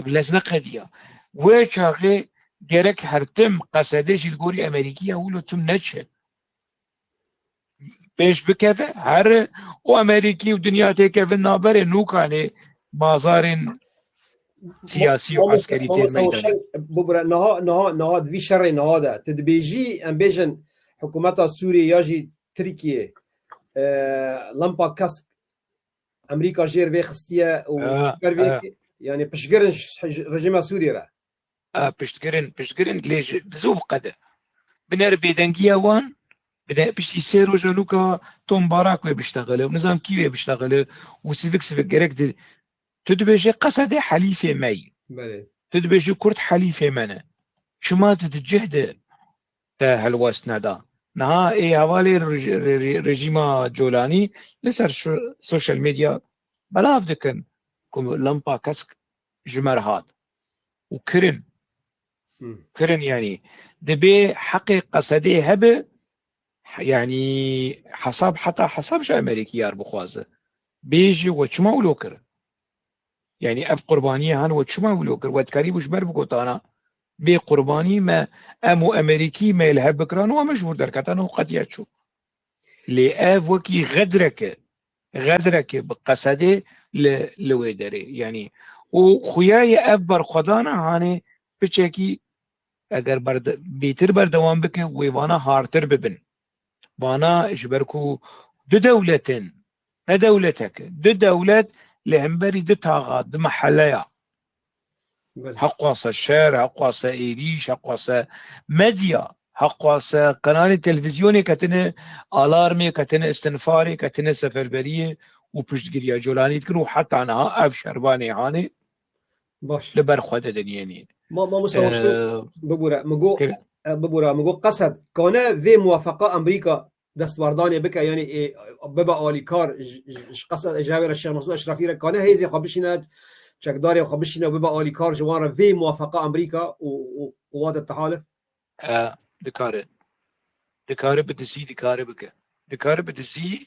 Bi lez neqediya. Wê çaxê gerek her tim Qesedê jî li gorî Emerîkiya wilo tim neçe. Pêş bikeve, here û Emerîkî û dinya têkevin navberê nûkanê bazarên siyasî û Mamoste, eskerî tê mamoste meydana. Hoşeng, bibire, niha, niha, niha di vî şerê niha de, tu dibêjî, em bêjin, hikûmeta Sûriyê ya jî Tirkiyê, e, lampa kesk Amerîka jêr vê xistiye û E, ber vê e. Yanî piştgirin ji, ji rejîma Sûriyê re. A, piştgirin, piştgirin, lê ji, bi zû biqede. Binêre bêdengiya wan, bide, piştî sê roja nûka Tom Barak wê biştexile û nizam kî wê biştexile û sivik sivik gerek di, tu dibêje Qesedê helîfê me yî. Belê. Tu dibêje Kurd helîfê me ne. Çima tu di cih de te helwest neda? Niha ê hevalê rej-, re-, re-, rejîma Colanî li ser şu, sosyal medya belav dikin ku lampa kesk ji me re hat û kirin. Hmm. Kirin, yanî dibê heqê Qesedê hebe, yanî hesab, heta hesab ji Amerîkî yar bixwaze. Bêje we çima wilo kir? Yanî ev qurbaniyê han we çima wilo kir? We dikarîbû ji ber bigotana bê qurbanî me, em û Amerîkî me li hev bikiran û em ji wir derketan û qediya çû. Lê ev wekî xedreke, xedreke bi Qesedê li, li wê derê. Yanî û xuya ye ev berxwedana hanê piçekî eger berde-, bêtir berdewam bike, wê vana hartir bibin. Vana ji ber ku du dewlet in, ne dewletek e, du dewlet li hemberî du taxa, du meheleya. Belê. Heqwasa şer, heqwasa êrîş, heqwasa medya, heqwasa kanalê televîzyonê ketine alarmê, ketine istinfarê, ketine seferberiyê û piştgiriya Colanî dikin û heta niha ev şervanê hanê Baş. Li ber xwe de dinênî. Ma-, mamoste Ee, Hoşeng, bibûre, min got, kir- e, bibûre, min got, Qesed, kane vê muwafeqa Amerîka destwardanê bike, yanî, ê, bibe alîkar ji, ji, ji Qesed, ji hevê re Şêx Mesûd Eşrefî re, kane hêzê xwe bişîne, çekdarê xwe bişîne, bibe alîkar ji wan re vê muwafeqa Amerîka û, û quwatê tehalif? E, dikare. Dikare bi dizî, dikare bike. Dikare bi dizî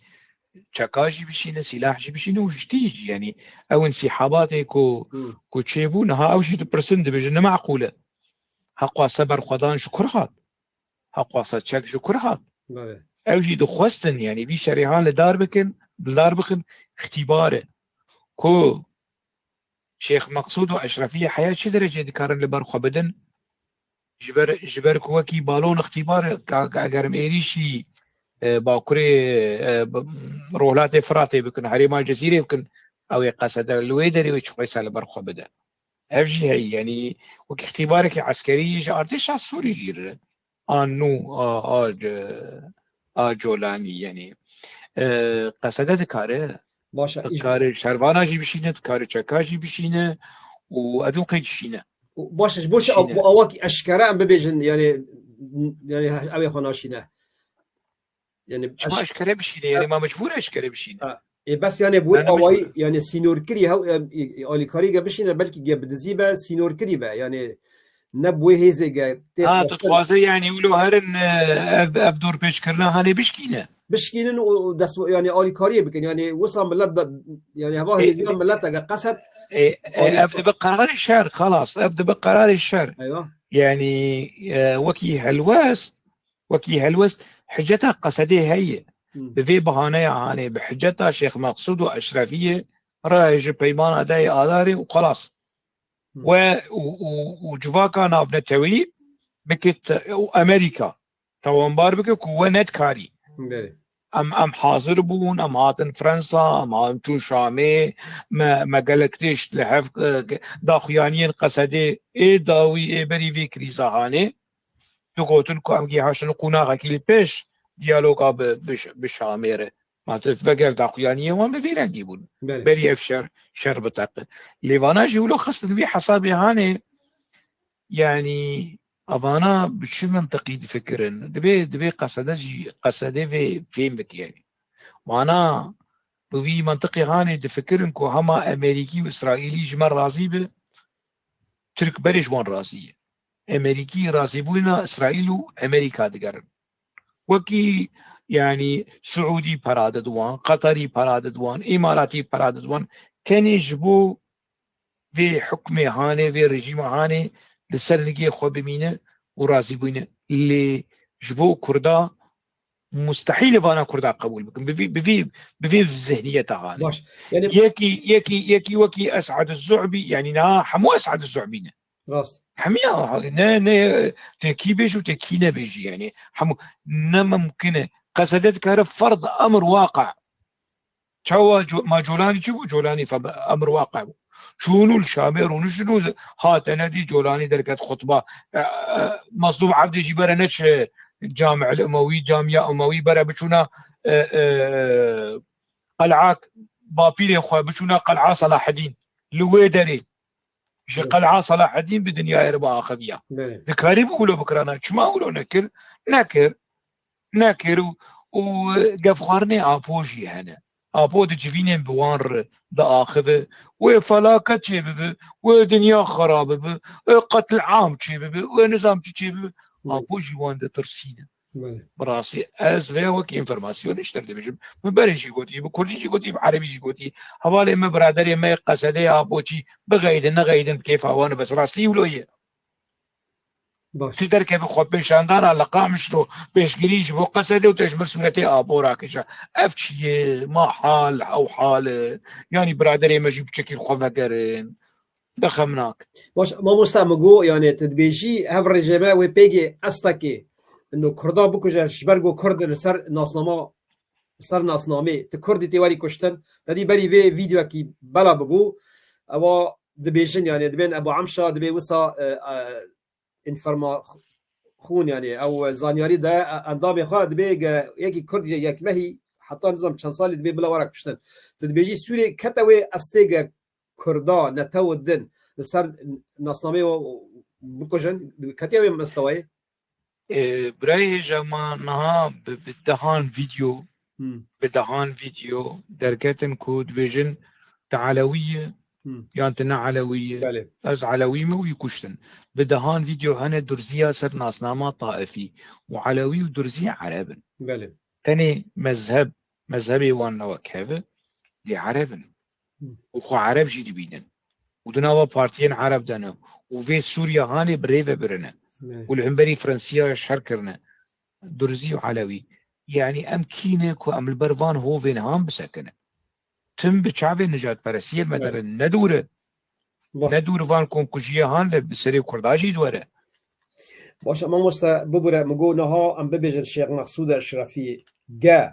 çeka jî bişîne, sîlah jî bişîne û ji tî jî, yanî ew insîhabatê ku, Hmm. ku çêbû, niha ew jî dipirsin, dibêjin, ne meqûl e. Heqwasa berxwedan ji kur hat? Heqwasa çek ji kur hat? Belê. Ew jî dixwestin, yanî vî şerê han li dar bikin, li dar bixin, îxtîbar e. Ku Şêx Meqsûd û Eşrefiyê heya çi derecê dikarin li ber xwe bidin? Ji ber, ji ber ku wekî balon îxtîbar, ka, ka, eger em êrîşî, e, bakurê, e, b-, Rojhilatê Firatê bikin, herêma Cezîrê bikin, ew ê Qesede li wê derê wê çi xweysa li ber xwe bide. Ev jî heye, yanî wekî îxtîbarekî eskerî ji artêşa Sûrî jî re. A nû, a, a, c-, a Colanî, yanî, e, Qesede dikare, Baş e, îş- dikare şervana jî bişîne, dikare çeka jî bişîne û ev û qey dişîne. Baş e, ji bo çi Dişîne. Ew, ew wekî eşkere em bibêjin, yanî, yanî ew ê xwe naşîne. Yanî Çima eş- eşkere bişîne? Yanî E- ma mecbûr e eşkere bişîne? E, ê bes yanî bi wê Yanî awayî, mecbûr e. Yanî sînorkirî hew, e, e, alîkarî ge bişîne, belkî ge bi dizî be, sînorkirî be. Yanî ne bi wê hêzê ge tê Ha, xwestin. Tu dixwaze yanî wilo herin, e, ev, ev dorpêçkirina hanê bişkîne? bişkînin û dest, yani alîkariyê bikin. Yani wisa millet de, yani heva hêviya milleteke qeset E, e, ev dibe qerarê şer, xelas. Ev dibe qerarê şer. Eywa. Yani e, wekî helwest, wekî helwest hiceta qesedê heye. Hmm. Bi vê bahaneya hanê, bi hiceta Şêx Meqsûd û Eşrefiyê, rayê ji peymana dayê Adarê û xelas. Hmm. We û, û, û civaka navneteweyî bike te- û Amerîka tawanbar bike ku we nedikarî. Belê. Em, em hazir bûn, em hatin Fransa, em hatin çûn Şamê, me, me gelek tişt li hev, e, daxuyaniyên qesedê ê dawî ê berî vê krîza hanê. Digotin ku em gihaştin qonaxekî li pêş diyaloga bi, bi, bi Şamê re. Ma tu veger daxuyaniyên wan bi vî rengî bûn. Belê. Berî ev şer, şer biteqe. Lê vana jî wilo xistin vî hesabê hanê, yani, evana bi çi mintiqî difikirin? Divê, divê qesede jî, qesedê vê fêm bike, yani. Mana, bi vî mintiqê hanê difikirin ku hema Amerîkî û Îsraîlî ji me razî bi, Tirk berê ji wan razî ye. Amerîkî razîbûna Îsraîl û Amerîka digerin. Wekî, yani, Siûdî pera didwan, Qeterî pera didwan, Îmaratî pera didwan, kenê ji bo vê hukmê hanê, vê rejîma hanê li ser nigê xwe bimîne û razî bûne. Lê ji bo Kurda mustehîl e vana Kurda qebûl bikin. Bi vî, bi vî, bi vî zihniyeta hanê. Baş. Yani Yekî, yekî, yekî wekî Esad Zuhbî, yani niha hemû Esad Zuhbî ne. rast. Hemiya ne, ne, tê kî bêjî û tê kî nebêjî, yani. Hemû ne mimkun e. Qesede dikare ferd emr waqe. Çawa Co- ma Colanî çi bû? Colanî fe emr waqe bû. Çûn û li Şamê rûniştin û z- hate nedî Colanî derket xutba. E, e, Mazlûm Evdî jî bere neçe Cami'l Umewî, Camiya Umewî bere biçûna, e, e, qel'a bapîrê xwe, biçûna qel'a Selahedîn. Li wê derê ji Evet. qel'a Selahedîn bi dinyayê re biaxiviya. Belê. Dikarî bi wilo bikirana. Çima wilo nekir? Nekir. Nekir û, û gefxwarinê Apo jî hene. Apo di civînên bi wan re diaxive. Wê felaket çêbibe, wê dinya xera bibe, wê qetl am çêbibe, wê nizam çi çêbibe. Evet. Apo jî wan ditirsîne. Belê. Bi rastî ez vê wekî înformasyonî ji te re dibêjim. Min berê jî gotî, bi kurdî jî gotî, bi erebî jî gotî. Hevalê me, biraderê me, qesedê Apoçî, bixeydin, nexeydin, bi kêfa wan e, bes rastî wilo ye. Baş. Tu derkevî xwepêşandana li Qamişlo pêşgirî ji bo qesedê û te ji vir sûretê Apo rakişa. Ev çi ye? Ma hal, ew hal e. Yanî biraderê me jî piçekî xwe vegerin. De xemnak. Baş, mamosta, min got, yani, tu dibêjî, hev rejîme wê pêgê estekê, ino Kurda bikuje, ji ber ku Kurd li ser nasnama, ser nasnamê, tu Kurdî tê werî kuştin, te dî berî vê vîdeoyekî bela bibû, ewa dibêjin, yani, dibên Ebu Emşa, dibê wisa, e, e, înforma xûn, yani, ew zanyarî de, e, endamê xwe dibê ge yekî Kurd ye, yekmehî, heta nizam çend salî dibê bila were kuştin. Tu dibêjî Sûrê kete wê estêge Kurda, netew din li ser nasnameyê we bikujin, ketiye wê mistewayê? E, birayê hêja, ma niha bi, bi dehan vîdeo, Hmm. bi dehan vîdeo derketin ku dibêjin tu Elewî yî Hmm. yan tu ne Elewî yî. Belê. Ez Elewî me û wî kuştin. Bi dehan vîdeo hene Durziya ser nasnama Taifî û Elewî û Durzî Ereb in. Belê. Tenê mezheb, mezhebê wan ne wek hev e, lê Ereb in. Hmm. Û xwe Ereb jî dibînin. Û di nava partiyên Ereb de ne. Û vê Sûriya hanê bi rê ve birine. Belê. Û li hemberî Fransiya şer kirine. Durzî û Elewî. Yanî em kî ne ku em li ber van hovên han bisekinin? Tim bi çavê nijadperestiyê me Evet. derin, ne dûr e. Baş. Ne dûr van komkujiyê han li bi serê Kurda jî diwere. Baş, mamoste, bibûre, min got niha em bibêjin Şêx Meqsûd Eşrefî ge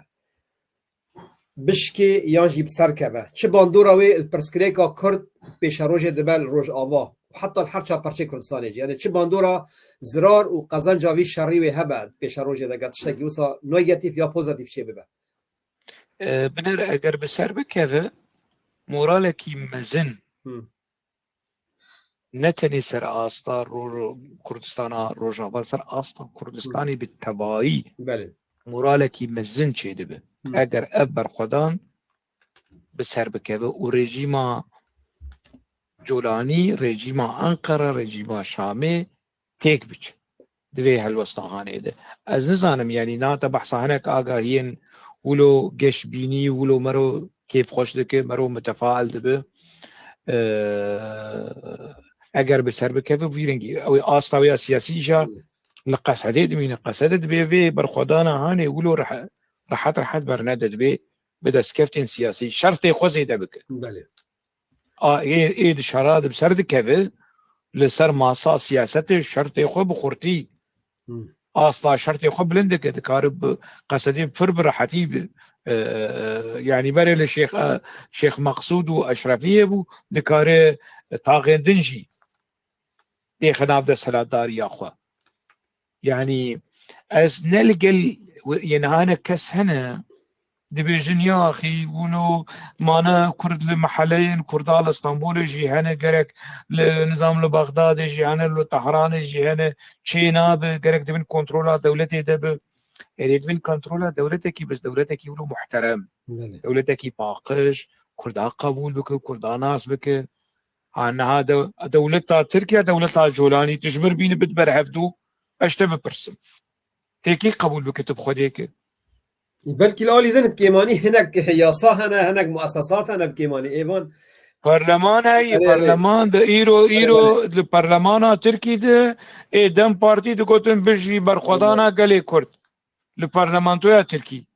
bişkê yan jî bi ser keve. Çi bandora wê li pirsgirêka Kurd pêşerojê dibe li Rojava û heta li her çar parçeyê Kurdistanê jî? Yani çi bandora zirar û qezenca vî şerî wê hebe pêşerojê de, ge tiştekî wisa negatîf ya pozîtîf çêbibe? E, binêre eger bi ser bikeve, moralekî mezin Hı. ne tenê ser asta ro-, ro-, Kurdistana Rojava, ser asta Kurdistanê bi tevayî Belê. moralekî mezin çêdibe. Hı. Eger ev berxwedan bi ser bikeve û rejîma Colanî, rejîma Enqere, rejîma Şamê têk biçe di vê helwesta hanê de. Ez nizanim, yanî, nate behsa hinek agahiyên wilo geşbînî, wilo mero kêfxweş dike, mero mitefail dibe. Ee, eger bi ser bikeve vî rengî, ew ê asta wê ya siyasî jî li Qesedê dimîne. Qesede dibê vê berxwedana hanê wilo rehe-, rehet rehet bernede, dibê bi destkeftên siyasî şertê xwe zêde bike. Belê. A, ê, ê di şera de bi ser dikeve, li ser masa siyasetê şertê xwe bi xurtî, Hmm. asta şertê xwe bilind dike, dikare bi Qesedê pir bi rehetî bi, e, e, e, yanî berê li Şêx, e, Şêx Meqsûd û Eşrefiyê bû, dikare taxên din jî têxe nav desthilatdariya xwe. Yanî ez ne li gel we-, yên hane kes hene, dibêjin ya axî wilo mane Kurd li meheleyên Kurda li Stenbolê jî hene, gerek li nizam li Bexdadê jî hene, li Tehranê jî hene, çê nabe, gerek di bin kontrola dewletê de be. Erê di bin kontrola dewletekî, bes dewletekî wilo muhterem. Belê. Dewletekî paqij, Kurda qebûl bike, Kurda nas bike. Ha niha de-, dewleta Tirkiye, dewleta Colanî, tu ji mir bîne bid ber hevdû, ez ji te bipirsim. Tê kî qebûl bike tu bi Xwedê ke? Belkî li alî din bi kêmanî hinek yasa hene, hinek muesesat hene bi kêmanî. Êvan Parleman heye, Erê, erê. parleman de îro, îro Erê. li parlemana Tirkî de ê DEM Partî digotin bijî berxwedana gelê Kurd. Li parlamentoya Tirkî.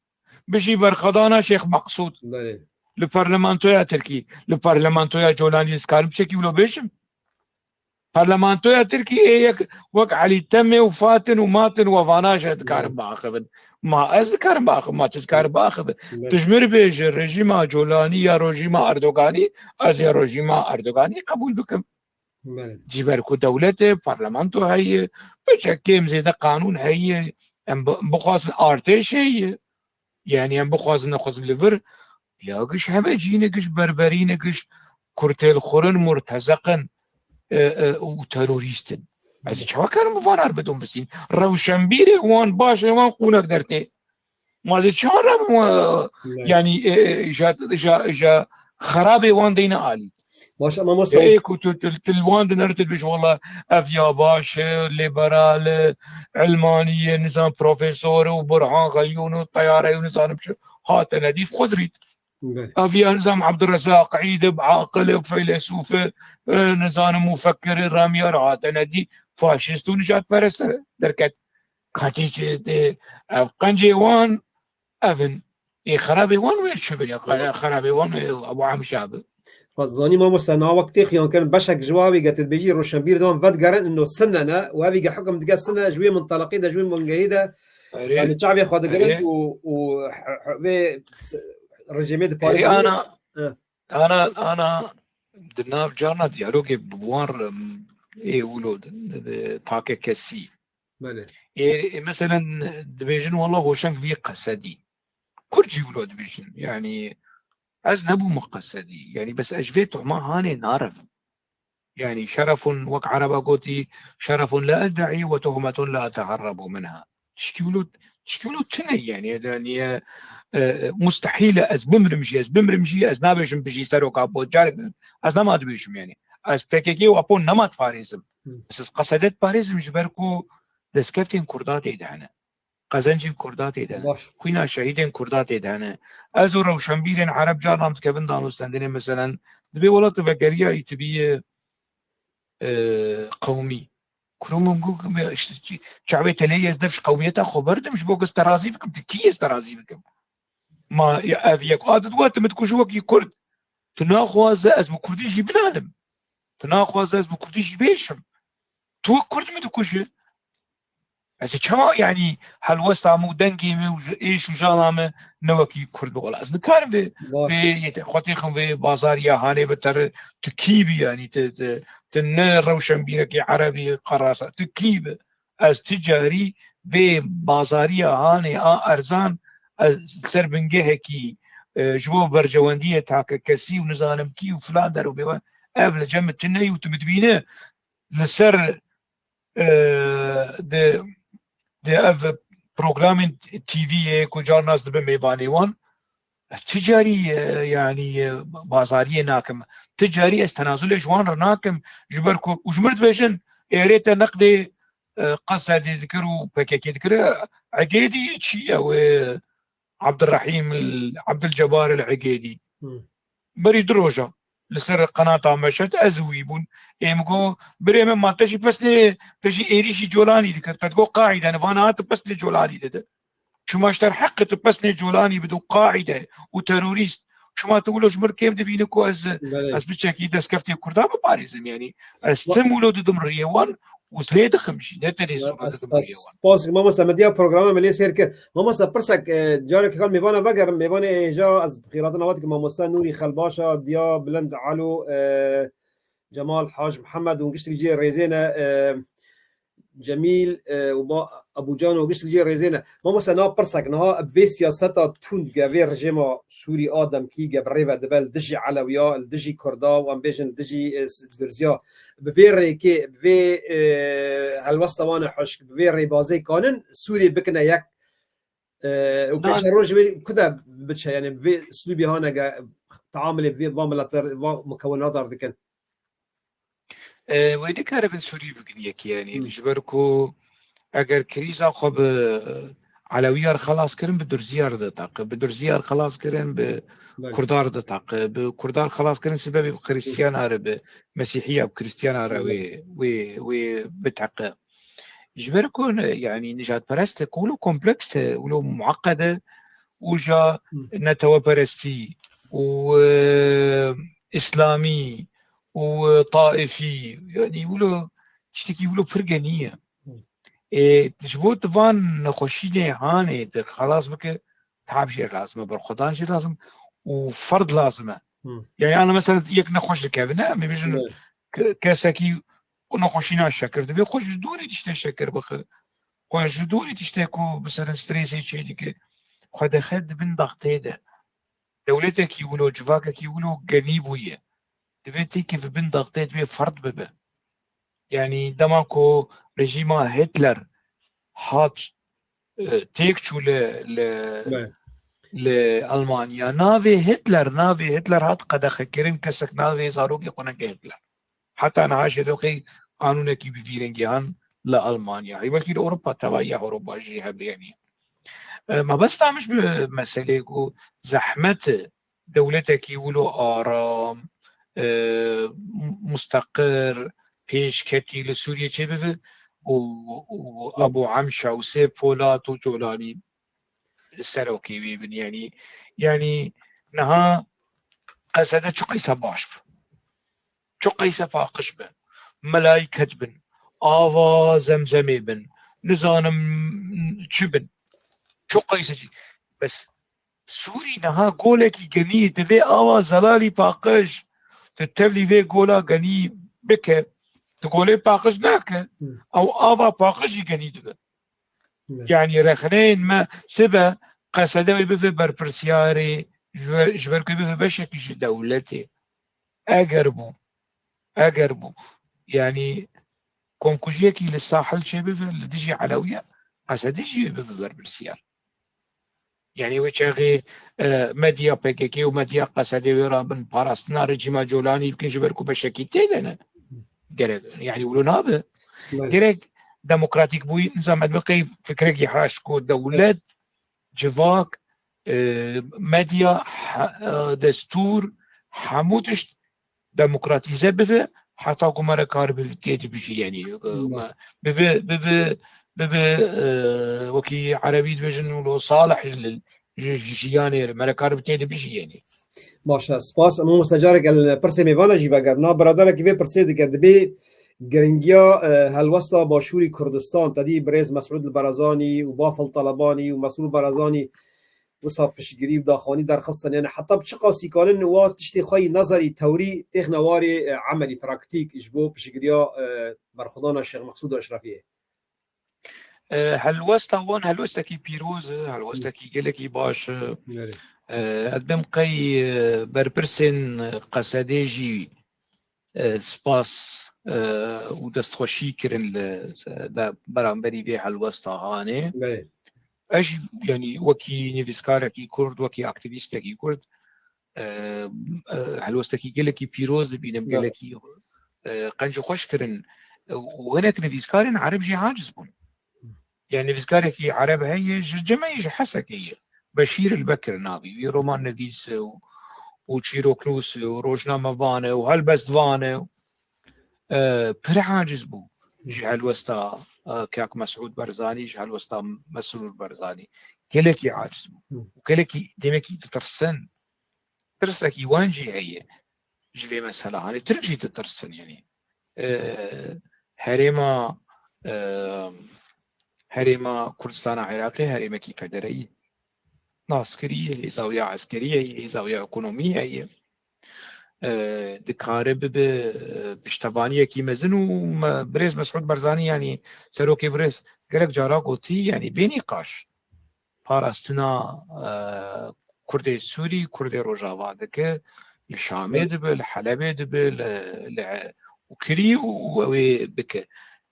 Bijî berxwedana Şêx Meqsûd. Belê. Li parlamentoya Tirkî, li parlamentoya Colanî ez karim tiştekî wilo bêjim? Parlamentoya Tirkî ê yek wek Elî Temê û Fatin û Matin û vana jî dikarin Belê. biaxivin. Ma ez dikarim biaxivim, ma tu dikarî biaxivî. Belê. Tu ji mir bêje rejîma Colanî ya rejîma Erdoganî, ez ya rejîma Erdoganî qebûl bikim. Belê. Ji ber ku dewlet e, parlamento heye, biçe kêm zêde qanûn heye, em bi-, bixwazin artêş heye. Yanî em bixwazin nexwazin li vir, ya giş heme cî ne, giş berberî ne, giş kurtêlxurin, murtezeqin, e, e, û terorîst in. Ez ê çawa karim bi vanar bidom bisîn? Rewşenbîrê wan baş e, wan qûnek dertê. Ma ez ê çawa rabim, e, Evet. yanî, e, e, ja, ja, ja xerabê wan deyne alî. Baş, ama masa Ê ku tu, tu, tu li wan dinere, tu dibêjî, wela ev ya baş e, liberal e, ilmanî ye, nizam profesor û Burhan Xeliyûn û teyare û nizanim çi, hatine dî xwe dirît. Belê. Ev ya nizam Abdurrezzaq Îdib, aqil e, feylesûf e, e, nizanim mufekkir e, ramiyar hatine dî, faşist û nijadperest e, derket. Katî çi de, ev qencê wan, ev in. Ê xerabê wan wê çi bin ya? Xera-, xerabê wan wê Ebu Amşa bi. Xwe zanî mamoste, na wek tê xiyankirin, beşek ji we vîge tu dibêjî roşenbîr de wan vedigerin, ino sine ne, we vîge hukum dike sine, ji wê mintalaqî de, ji wê mangehî de, Erê. yani çavê xwe digirin Erê. û, û h-, h-, vê s-, rejîmê Erê diparêzin. ana, He. ana, ana, di nav carna diyalogê bi wan re, ê wilo din, di takekesî. Belê. Ê, ê, meselen, dibêjin, wela hoşeng vî Qesedî. Kurd jî wilo dibêjin. Yanî, ez nebûme Qesedî. Yanî, bes ez ji vê tuhma hanê narevim. Yanî, şerefun, wek Ereba gotî, şerefun la eddaî ve tuhmetun la eteherrebu minha. Tişkî wilo, tişkî wilo tune, yanî, yanî, e, e, mustehîl e, ez bimrim jî, ez bimrim jî, ez nabêjim bijî seroka bo, carek din, ez nema dibêjim, yanî. Ez P K K û Apo nema diparêzim. Hı. Ez, ez Qesede diparêzim, ji ber ku destkeftên Kurda tê de hene. Qezencên Kurda tê de hene. Baş. Xwîna şehîdên Kurda tê de hene. Ez û rewşenbîrên Ereb carnan dikevin danûstendinê, meselen, dibê wela tu vegeriya îtibiyê, e, qewmî. Kuro min got, işte, çi-, çavê teleyê ez dev ji qewmiyeta xwe berdim, ji bo ku ez te razî bikim, tu kî ez te razî bikim? Ma ya ev yek a didwa tu min dikuje wekî Kurd. Tu naxwaze ez bi Kurdî jî bilalim. Tu naxwaze ez bi Kurdî jî bêşim. Tu wek Kurd min dikuje. Ez ê çawa, yanî, helwesta min û dengê min û ji êş û jala min ne wekî Kurd be? Wela ez nikarim vê, Baş. vê yete-, xwe têxim vê bazariya hanê bi te re, tu kî bî, yanî, tu, tu, tu ne rewşenbîrekî Erebî qerasa, tu kî bî? Ez ti carî vê bazariya hanê a erzan, ez ser bingehekî, e, ji bo berjewendiyê takekesî û nizanim kî û filan der û bêvan, ev li cem min tune û tu min dibîne li ser, e, di, di ev programên T V'yê ku carna ez dibim mêvanê wan, ez ti carî, e, yanî, e, bazariyê nakim. Ti carî ez tenazulê ji wan re nakim, ji ber ku û ji min dibêjin, êrê te neqdê, e, Qesedê dikir û P K K dikir, e, Egêdî çi ye wê? Abdurrahîm, Abdulcebar el Egêdî. Berî du roja li ser qenata Meşet ez û wî bûn. Ê min got, birê min, ma te jî pesnê, te jî êrîşî Colanî dikir. Te digot qaîde, niha tu pesnê Colanî dide. Çima ji te re heq e tu pesnê Colanî bide û qaîde û terorîst. Çima tu wilo ji min kêm dibîne ku ez, ez biçekî destkeftê Kurda biparêzim, yanî ez tim wilo didim riyê wan û lê dixim jî, ne tenê zû didim riyê wan. Spas, mamoste, me diya programa me lê sêr kir. Mamoste, pirsek, e, careke kan mêvana vegerim, mêvanê hêja ez xîratina we dikim, mamoste Nûrî Xelbaşa, diya Bilind Elo, e, Cemal Hac Mihemed û giştik cihê rêzê ne, e, Cemîl, e, û ma Ebûcan û giştik cihê rêzê ne. Mamoste, niha pirsek, niha bi vê siyaseta tund ge vê rejêma Sûrî a demkî ge bi rê ve dibe li dijî Elewiya, li dijî Kurda û em bêjin li dijî, e, s-, Durziya, bi vê rêkê, bi vê, e, helwesta wan e hişk, bi vê rêbazê kanin Sûriyê bikine yek, e, û pêşerojê wê ku de biçe, yanî bi vê uslûbî hane ge teamilê bi vê, van mileter, van mukewinata re dikin? E, wê nikaribin Sûrî bikin yekî, yanî, ji ber ku eger krîza xwe bi Elewiyar xelas kirin, bi Durziyar de taqe, bi Durziyar xelas kirin, bi Kurdar de taqe, bi Kurdar xelas kirin, sibebê bi Xristiyana re, bi Mesîhiya, bi Kristiyana re wê, wê, wê biteqe. Ji ber ku ne, yanî nijadperest e, ku wilo kompleks e, wilo mueqqed e, û ja neteweperestî û, e, îslamî û, e, taifî, yanî wilo tiştekî wilo pir genî ye. Ê, ji bo tu van nexweşînê hanê tu xelas bike, tab jê lazim e, berxwedan jê lazim û ferd lazim e. Yanî, ana mesela yek nexweş dikevine, em ê bêjin ke-, kesekî û nexweşîna şekir dibe, xwe ji dûrî tiştê şekir bixe. Xwe ji dûrî tiştê ku bi serin strêsê çêdike, xwe dixe di bin daxtê de. Dewletekî wilo, civakekî wilo genî bûye. Divê têkeve bin daxtê, divê ferd bibe. Yanî dema ku rejîma Hitler hat, e, têk çû li, li, li Almanya. Navê Hitler, navê Hitler hat qedexekirin, kesek navê zarokê xwe neke Hitler. Heta niha jê doqê qanûnekî bi vî rengî han li Almanya. Hê belkî li Ewropa, tevayî ya Ewropa jî hebe, yanî. E, mebesta min ji bi meselê ku zehmet e dewletekî wilo aram, e, musteqir, pêşketî li Sûriyê çêbibe û, û Ebû Emşa û Sêv Polat û Colanî serokê wê bin, yanî, yanî niha Qesede çi qeyse baş bi? Çi qeyse paqij bi? Melayket bin, ava zemzemê bin, nizanim çi bin. Çi qeyse çi? Bes Sûrî niha golekî genî, divê ava zelalî paqij, tu tevlî vê gola genî bike, tu golê paqij nake, ew ava paqijî genî dibe. Yanî rexneyên me sibe qesede wê bibe berpirsiyarê, ji ber, ji ber ku bibe beşekî ji dewletê. Eger bû, eger bû, yanî komkujiyekî li sahil çêbibe, li dijî Elewiya, qesede jî wê bibe berpirsiyar. Yanî wê çaxê, e, medya P K K û medya Qesedê wê rabin parastina rejîma Colanî bikin, ji ber ku beşekî tê de ne. Gerek, yanî wilo nabe. Gerek demokratîk bûyî, nizam, me qey fikrekî haş ku dewlet, civak, e, medya, he-, e, destûr, hemû tişt demokratîze bibe, heta ku me re kar bibe tê dibijî, yanî, e, me bibe, bibe, bibe, e, wekî erebî dibêjin, wilo salih ji, ji, ji jiyanê re, me re kar bibe tê dibijî, yanî. Baş e, spas. Mamoste, careke li pirsê mêvana jî vegerim. Na, biraderekî vê pirsê dike, dibê giringiya, e, helwesta Başûrî Kurdistan, tedî birêz Mesûd li Barazanî û Bafil Talebanî û Mesrûr Barazanî wisa piştgirî û daxuyanî derxistin. Yanî heta bi çi qasî kanin wa tiştê xwe yî nazarî tewrî têxine warê, e, emelî, praktîk ji bo piştgiriya, e, berxwedana Şêx Meqsûd Eşrefiyê? E, helwesta wan helwestekî pîroz e, helwestekî gelekî baş e. E, ez bêm qey, e, berpirsên Qesedê jî e, spas, e, û destxweşî kirin li, e, be-, beramberî vê helwesta hanê. Ez jî, yanî wekî nivîskarekî Kurd, wekî aktîvîstekî Kurd, e, e, helwestekî gelekî pîroz dibînim, gelekî, e, qencî xweş kirin. E, û hinek nivîskarên ereb jî aciz bûn. Yani nivîskarekî ereb heye, ji cemeyê ji Hesekê ye. Beşîr Elbekir navî wî, romannivîs e û, û çîroknûs e û rojnamevan e û helbestvan e. E, pir aciz bû ji helwesta, e, Kak Mesûd Barzanî, ji helwesta Mesrûr Barzanî. Gelekî aciz bû. Hı. Û gelekî demekî ditirsin. Tirsekî wan jî heye ji vê mesela. Hanê Tirk jî ditirsin, yanî. E, herêma, e, herêma Kurdistana Iraqê herêmekî federeyî. Naskirî, hêza wî ya eskerî heye, hêza wî ya ekonomî heye. E, dikare bibe, e, piştevaniyekî mezin û me, birêz Mesûd Barzanî, yanî serokê birêz gelek cara gotî, yanî bê nîqaş parastina, e, Kurdê Sûrî, Kurdê Rojava dike, li Şamê dibe, li Helebê dibe, li, li, û kirî û ew ê bike.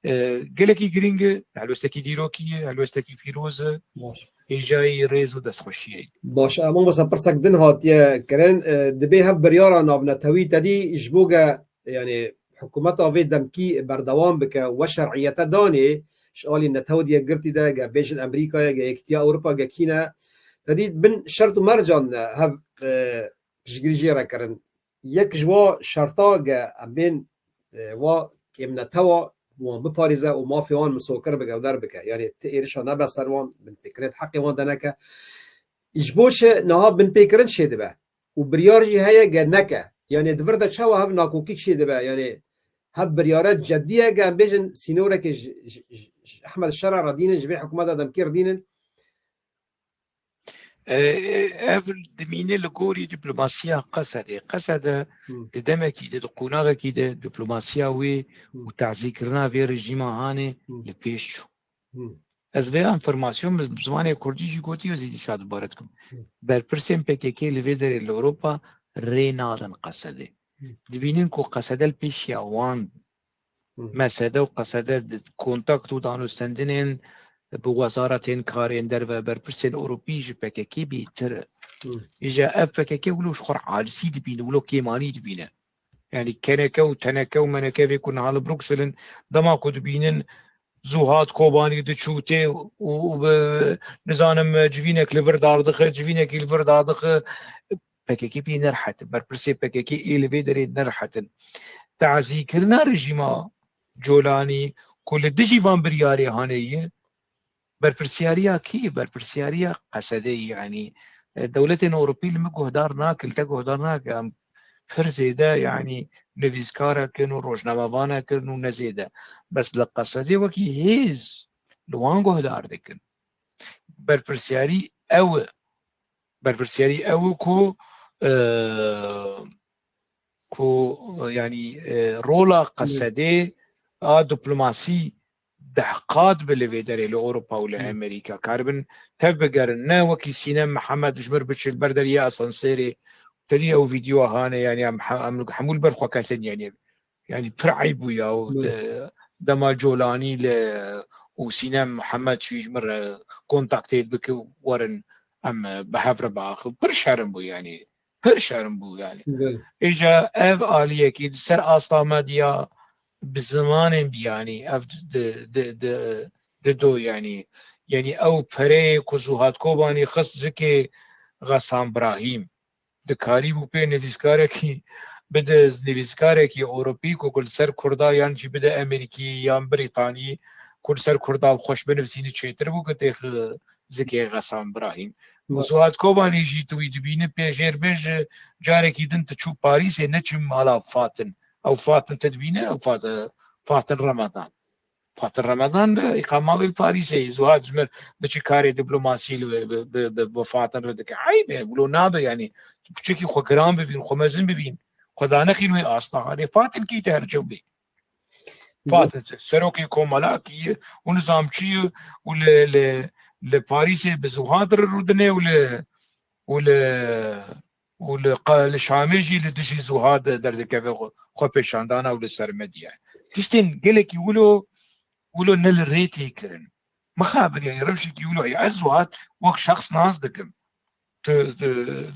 E, gelekî girîng e, helwestekî dîrokî ye, helwestekî pîroz e. Baş. Hêjayî rêz û destxweşiyê. Baş, e, mamosta, pirsek din hatiye kirin. E, dibê hev biryara navnetewî tedî ji bo ge, yanî, hikûmeta vê demkî berdewam bike, we şer'iyete danê, ji alî Netew Yekgirtî de, ge bêjin Amerîkayê, ge Yekîtiya Ewropa, ge kî ne, tedî bin şert û mercan de hev, e, piştgirî jê re kirin. Yek ji wa şerta ge em bên, e, wa kêmnetewa wan biparêze û mafê wan misokir bike û derbike. Yanî ti êrişa nebe ser wan, binpêkirinê di heqê wan de neke. Ji bo çi niha binpêkirin çêdibe? Û biryar jî heye ge neke. Yanî di vir de çawa hev nakokî çêdibe? Yanî hev biryare cedî ye ge em bêjin sînorekê ji, ji, ji, ji Ehmed Şera re dînin, ji vê hikûmeta demkî re dînin. E, ev dimîne li gorî diplomasiya Qesedê. Qesede Hı. di demekî de, di qonaxekî de diplomasiya wê Hı. û tazîkirina vê rejîma hanê Hı. li pêş çû. Hı. Ez vê enformasyon bi, bi zimanê kurdî jî gotiyo, zî dîsa dubare dikim. Hı. Berpirsên P K K li vê derê li Ewropa rê nadin Qesedê. Hı. Dibînin ku Qesede li pêşiya wan Hı. Mesede û Qesede di kontakt û danûstendinên bi wezaretên karên derve, berpirsên Ewropî ji P K K bêtir e. Hı. Îja ev P K K wilo ji xwe re acizî dibîne, wilo kêmanî dibîne. Yanî keneke û teneke û meneke vê ku niha li Bruxelles in, dema ku dibînin Zuhad Kobanî diçûtê û, û bi, nizanim, civînek li vir dardixe, civînekî li vir dadixe, P K K pê nerehet in. Berpirsê P K K ê li vê derê nerehet in. Tazîkirina rejîma Colanî ku li dijî van biryarê hanê ye, berpirsiyariya kî? Berpirsiyariya Qesedê ye. Yanî, e, dewletên Ewropî li min guhdar nake, li te guhdar nake. Em pir zêde, yanî, nivîskarek in û rojnamevanek in û ne zêde. Bes li Qesedê wekî hêz li wan guhdar dikin. Berpirsiyarî ew e. Berpirsiyarî ew e ku, e, ku, e, yanî, e, rola Hı. Qesedê a diplomasî deh qat bi li vê derê li Ewropa û li Hı. Amerîka. Karibin tev bigerin. Ne wekî Sînem Mihemed ji mir biçe li ber deriyê asansêrê. Tedî ew vîdyoa hane, yanî em he-, em hemû li ber xwe ketin, yanî, yanî pir eyb bû ya û Belê. de-, dema Colanî li û Sînem Mihemed çû ji min re kontaktê bike û werin em bi hev re biaxivin. Pir şerm bû, yanî. Pir şerm bû, yanî. Belê. Îja ev aliyekî di ser asta medya bi zimanên biyanî ev di, di, di, di do, yanî. Yanî ew pereyê ku Zuhad Kobanî xist zikê Xesan Brahîm, dikarîbû pê nivîskarekî bide, nivîskarekî Ewropî ku, ku li ser Kurda yan jî bide Amerîkî yan Brîtanî, ku li ser Kurda xweş binivîsînî çêtir bû ku têx zikê Xesan Birahîm. Û Wa- Zuhad Kobanî jî tu wî dibînî pê jêr bêj, carekî din tu çû Parîsê, neçû mala Fatin. Ew Fatin tu dibînî, ew Fat-, Fatin Remadan. Fatin Remadan, îqama wê li Parîsê ye. Zuhad ji mir diçe karê diplomasî li, bi, bi, bi, bi Fatin re dike. Eyb e, wilo nabe, yanî. Tu piçekî xwe giran bibîn, xwe mezin bibîn. Xwe danexîn wê asta. Hanê Fatin kî te her çew bê. Fatin serokê komelakî ye û nizamçî ye û li, li, li Parîsê bi Zuhad re rûdine û li, û li û li qa-, li Şamê jî li dijî Zuhad derdikeve xwe, xwepêşandana û li ser medya. Tiştên gelekî wilo, wilo ne li rê tê kirin. Mixabin, yanî rewşekî wilo heye. Ez Zuhad wek şexs nas dikim. Tu, tu,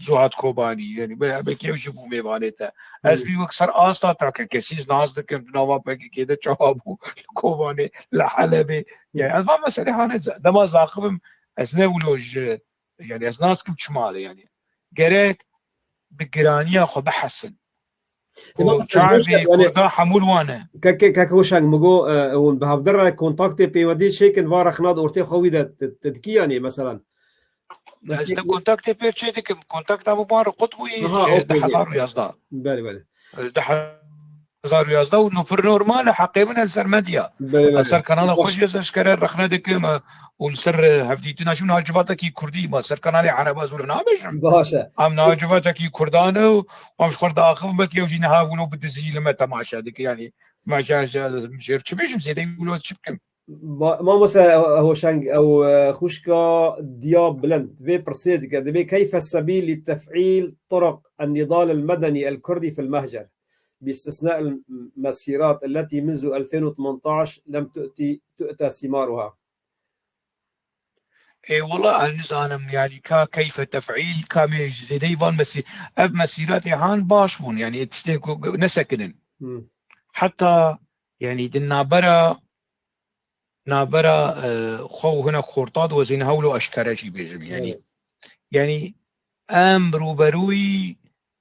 Zuhad Kobanî, yanî be-, belkî ew jî bû mêvanê te. Ez Hmm. wî wek ser asta takekesîz nas dikim. Di nava P K K de çawa bû? Li Kobanê, li Helebê. Yanî ez van meselê hane ze-, dema zaxibim, ez ne wilo ji Yani ez naskim çi male yani. Gerek bi giraniya xwe bihesin. Û çavê Kurda hemû li wan e. Keke, keke Hoşeng, min got, e, hûn bi hevdira kontaktê pêwendî çêkin, va rexna di ortê xwe wî de te, te dikî yanî, meselan. Ez de kontaktê pê çê dikim. Kontakta min wan re qut bûyî, aha, ji okey, du hezar û yazdeh. Belê, belê. Ez du hezar û yazdeh û no pir normal e, heqê min e li ser medya. Belê, belê. Ez ser kanala xwe jî ez eşkere rexne dikim, e, û li ser, e, hevdîtina jî min ha civatekî kurdî ma ser kanalê ereba ez wilo nabêjim. Baş e. Em niha civatekî kurdan e û em ji xwe re diaxivin, belkî ew jî niha wilo bi dizî li me temaşe dike. Yanî me ji, ji, ji çi bêjim, zêdeyî wilo ez çi bikim? Ma-, mamoste Hoşeng, ew, e, xwişka Diya Bilind vê pirsê dike, dibê: كيف السبيل لتفعيل طرق النضال المدني الكردي في المهجر، باستثناء المسيرات التي منذ ألفين وثمنطاش لم تؤتي، تؤتى ثمارها؟ Ê wela ez nizanim, yanî ka keyfe tef'îl, ka me ji zêdeyî van mesî-, ev mesîratê han baş bûn, yanî tiştê ku nesekinin. Hmm. Heta, yanî di nabera, nabera, e, xwe û hinek xorta di wezîne hewlo eşkere jî bêjim, yanî. Evet. Yanî em rûberûyî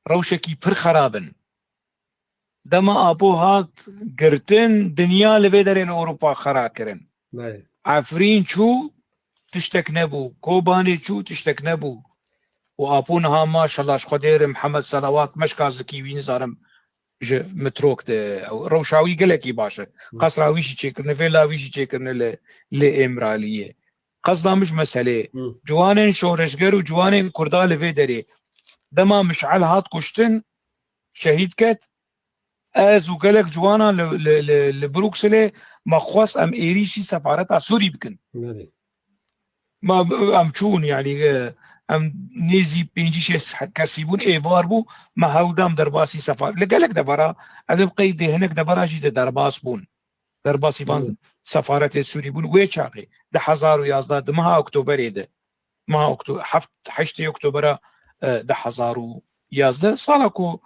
rewşekî pir xerab in. Dema Apo hat girtin, dinya li vê derê li Ewropa xera kirin. Belê. Efrîn çû, tiştek nebû. Kobanê çû, tiştek nebû. Û Apo niha maşallah ji Xwedê re Mihemed Selawat meşka zikî wî nizanim ji Mitrok de. Rewşa wî gelekî baş e. Hı. Qesra wî jî çêkirine, vêla wî jî çêkirine li, li Êmraliyê. Qesda min ji meselê, hı, ciwanên şoreşger û ciwanên Kurda li vê derê. Dema Mişel hat kuştin, şehîd ket. Ez û gelek ciwanan li, li, li, li Brukselê me xwest em êrîşî sefareta Sûrî bikin. Belê. Me, em çûn, yanî, e, em nêzî pêncî şêst kesî bûn, êvar bû, me hewl da em derbasî sefar-, li gelek devera, ez ê qeydê hinek devera jî de derbas bûn. Derbasî van, hmm, sefaretê Sûrî bûn. Wê çaxê, du hezar û yazdeh, di meha Oktoberê de, meha Okto-, heft, heştê Oktobera, e, du hezar û yazdeh, sala ku,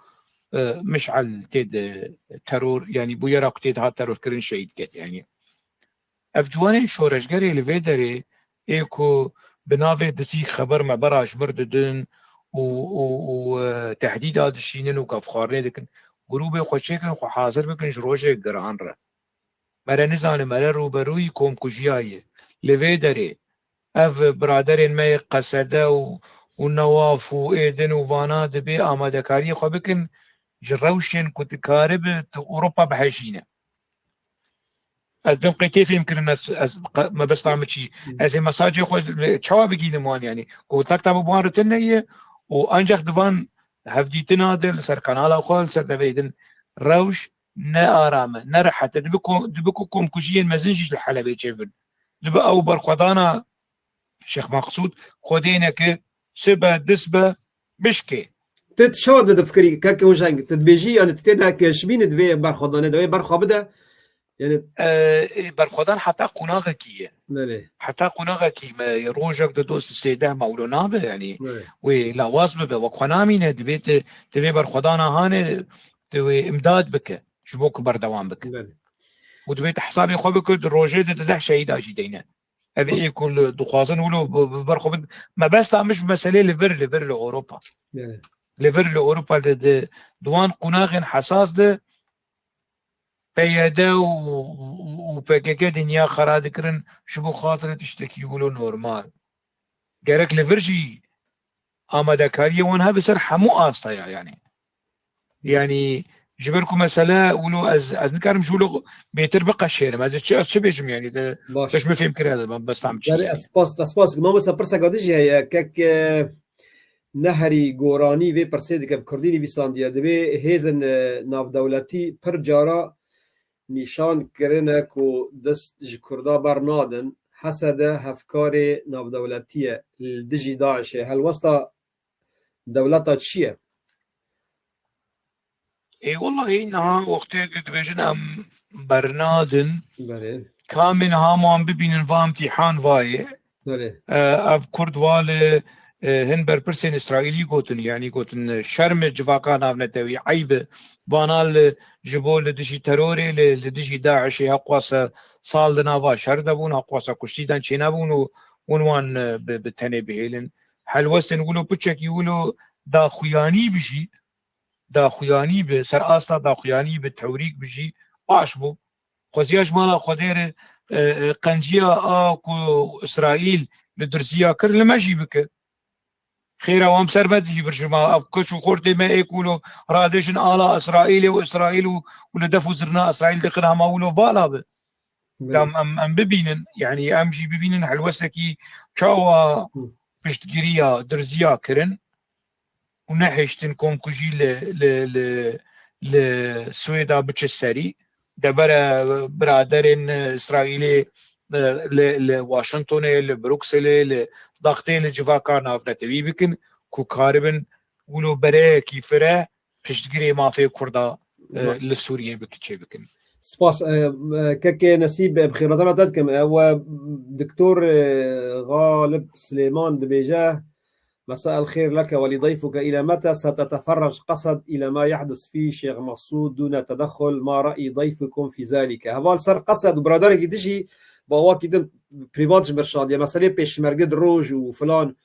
e, Mişel tê de teror, yanî bûyera ku tê de hat terorkirin şehîd ket, yanî. Ev ciwanên şoreşgerê li vê derê ê ku bi navê dizî xeber me bera ji mir didin û, û, û, e, tehdîda dişînin û kevxwarinê dikin, grûbê xwe çêkin, xwe hazir bikin ji rojê giran re. Mere nizane, mere rûberûyî komkujiya ye. Li vê derê ev biraderên me yê Qesede û, û Newaf û Êdin û vana dibê amadekariyê xwe bikin, ji rewşên ku dikaribe tu Ewropa bihejîne. Ez bim qey tê fêhmkirin, ez, ez qe-, mebesta min çi? Hı. Ez ê mesajê xwe li çawa bigînim wan, yanî kontakta min bi wan re tune ye û ancak di van hevdîtina de li ser kanala xwe, li ser devê din rewş ne aram e, ne rehet e. Dibe ko-, dibe ku komkujiyên mezin jî ji li Helebê çêbin. Dibe ew berxwedana Şêx Meqsûd xwedê neke, sibe, dis be, bişkê. Tu, tu çawa difikirî, keke Hojeng? Tu dibêjî, yanî tu tê de ke şibînî di vê berxwedanê de, wê berxwe bide? Yanî e, e, berxwedan heta qonaxekî ye. Belê. Heta qonaxekî me rojek di dost sêdeh mewlo nabe, yanî, belê, wê lawaz bibe, wek xwe namîne, divê tu, tu vê berxwedana hanê, tu wê imdad bike, ji bo ku berdewam bike. Belê. Û divê tu hesabê xwe bike, di rojê de tu deh şehîda jî deyne. Ev ê ku li, dixwazin wilo bi, bi ber xwe bin. Mebesta min ji meselê li vir, li vir li Ewropa. Belê. Li vir li Ewropa li di, di wan qonaxên hesas de P Y D û, û, û P K K dinya xera dikirin ji bo xatirê tiştekî wilo normal. Gerek li vir jî amadekariyê wan hebe ser hemû astaya, yanî. Yanî, ji ber ku mesele wilo ez, ez nikarim ji wilo bêtir biqeşêrim. Ez çi, ez çi bêjim, yanî, de, baş, tu ji min fêm kiriye, de, ben bestam çi, yanî. Ez spas, ez spas. Mamosta, pirseka din jî heye. Kek, e, Neherî Goranî vê pirsê dike, bi kurdî nivîsandiye. Dibê hêzên, e, navdewletî pir cara nîşan kirine ku dest ji Kurda bernadin. H S D hevkarê navdewletî ye li dijî DAIŞ'ê. Helwesta dewleta çi ye? Ê, wellahî niha wextê ku dibêjin em bernadin, belê, kamê niha wan bibînin va îmtîhan vayê. Belê. E, ev Kurd va li, e, hin berpirsên Îsraîlî gotin, yanî gotin, şerm e civaka navnetewî, eyb e. Vana li, ji bo li dijî terorê, li, li dijî DAIŞ'ê heqwasa sal di nava şer de bûn, heqwasa kuştî dan çênebûn û hûn wan, e, bi, bi tenê bihêlin. helwestên wilo piçekî wilo daxuyanî bijî, daxuyanî bi, ser asta daxuyanî bi tewrîk bijî, baş bû. Xweziya ji mala Xwedê re, e, e, qenciya a ku Îsraîl li Dirziya kir, li me jî bike. Xêra wan ser me jî bir ji ma, ev keç û xortê me ê ku wilo radêşin ala Îsraîlê û Îsraîl û, û li def û zirna Îsraîl dikin hema wilo vala bi. Belê. Em, em, em bibînin, yanî em jî bibînin helwestekî çawa Hı. piştgiriya Dirziya kirin û nehêştin komkujî li, li, li, li Swêda biçe serî. Debere biraderên Îsraîlê, e, li, li Washingtonê, li Brukselê, li Daxtê, li civaka navnetewî bikin ku karibin wilo bereyekî fire piştgirê mafê Kurda, e, Ba- li Sûriyê bik-, çê bikin. Spas. E, e, kekê Nesîb, e, bi xêrata te dikim. E, we Doktor, e, Galip Silêman dibêje, مساء الخير لك ولضيفك، إلى متى ستتفرج قسد إلى ما يحدث في شيخ مقصود دون تدخل؟ ما رأي ضيفكم في ذلك؟ Heval ser Qesed û biraderekî dijî bawakî din privat ji mir şandiye. Meselê pêşmerge di roj û filan,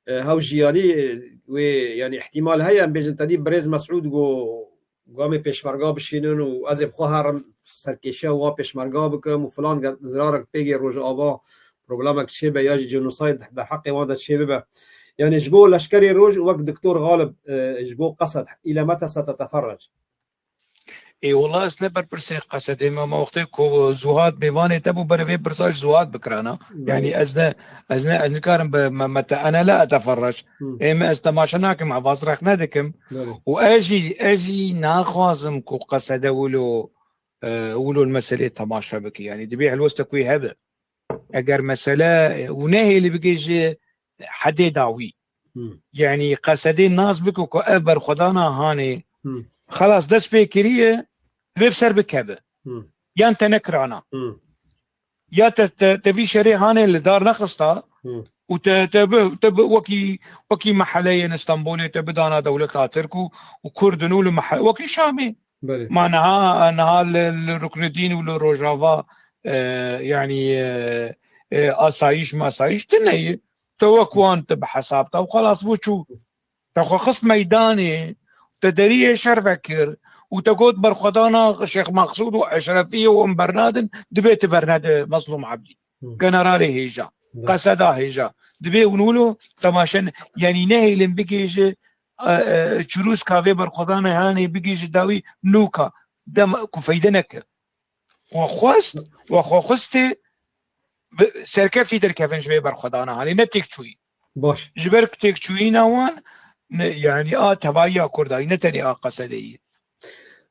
e, hew jiyanî, e, wê, yanî, ihtimal heye, em bêjin, tenî birêz Mesûd go, gamê pêşmerga bişînin û ez ê bi xwe herim serkêşiya wa pêşmerga bikim û filan ge-, zirarek pêgê Rojava problemek çêbe ya jî genocide di heqê wan de çêbibe. Yanî ji bo leşkerê roj wek Doktor Galib, e, ji bo Qesed, île mete seteteferrec. Ê, wela ez ne berpirsê Qesedê me, ma wextê ku Zuhad mêvanê te bû, berê vê pirsa ji Zuhad bikirana. Belê. Yanî ez ne, ez ne, ez nikarim bi me, me te, ene la eteferrec. Hı. Ê me ez temaşe nakim, evaz rex nedikim. Belê. Û ez jî, ez jî naxwazim ku Qesede wilo, e, wilo li meselê temaşe bike. Yanî divê helwestek wî hebe. Eger mesele, e, û nehêlî bigê ji hedê dawî. Hı. Yanî Qesedê nas bike ku ev berxwedana hanê Hı. xelas dest pê kiriye, divê bi ser bikeve. Hı. Yan te nekirana. Hı. Ya te, te, te vî şerê hanê li dar nexista Hı. û te, te bi, te bi wekî, wekî meheleyên Stenbolê te bidana dewleta Tirk û, û Kurd in û li mehe-, wekî Şamê. Belê. Ma niha, niha li, li Ruknedîn û li Rojava, e, yanî, e, e, asayîş masayîş tune ye. Te wek wan te bi hesab te û xelas bû çû. Te xwe xist meydanê, te deriyê şer vekir û te got berxwedana Şêx Maqsûd û Eşrefiyê û em bernadin, dibê tu bernede Mezlûm Ebdî. Hı. Generalê hêja, Hı. Qeseda hêja. Dibê hûn wilo temaşe ne-, yanî nehêlin bigêje, e, e, çirûska vê berxwedana hanê bigêje dawî nûka. Dem ku feyde neke. We xwest, we xwe xwestê bi serkeftî derkevin ji vê berxwedana hanê, ne têkçûyî. Baş. Ji ber ku têkçûyîna wan, ne, yanî a tevahiya Kurda yî, ne tenê a Qesedê yî.